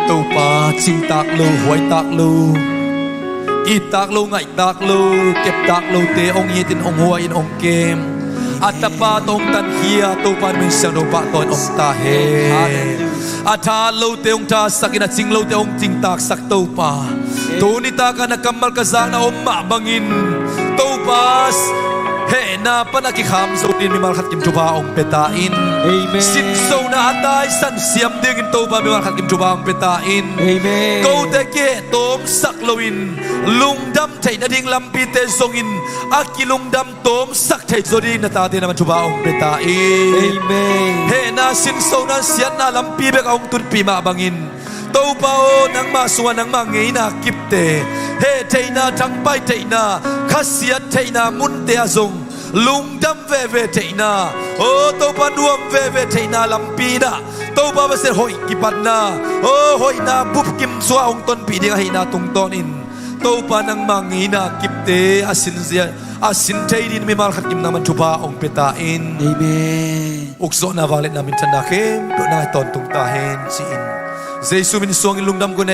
Topa cingtak lo, huaitak lo, ittak lo, ngaihtak lo, keptak lote hong it in, hong huai in, hong kem. A tapa tawh hong tankhia Topa na min siangtho pahtawi in om ta hen. A tha lote hong thasak in, a cing lote hong cingtaksak Topa. Tuni tak a na kammal ka zakna om mah bangin Topa hehna pan a kikham zo dingin mimal khat kim thupha hong pia ta in. Sinsona a taisan siam dingin Topa mimal khat kim thupha hong pia ta in. Kote kiheh tawmsak loin lungdam theih nading lampite zongin a kilungdam tawmsak theih zaw dingin na tate na man thupha hong pia ta in. Hehna, sinsona, siatna lampi bek a hong tunpih mah bangin Topa aw, nangmah sungah nangmah ngeina kipte, heh theihna, thangpai theihna, khasiat theihna munte ah zong lungdam veve theihna, aw Topa, nuam veve theihna lampi in ah Topa Pasian hoih kipatna, aw hoihna bupkim suah hong tonpih ding ahihna tungtawnin Topa nangmah ngeina kipte a sinzia, a sin thei dingin mimal khat kim nangman thupha hong pia ta in. Ukzawhna, vangliatna, minthanna khempeuh nang a tawntung ta hen ci-in Jesu min suangin lungdam ko nei.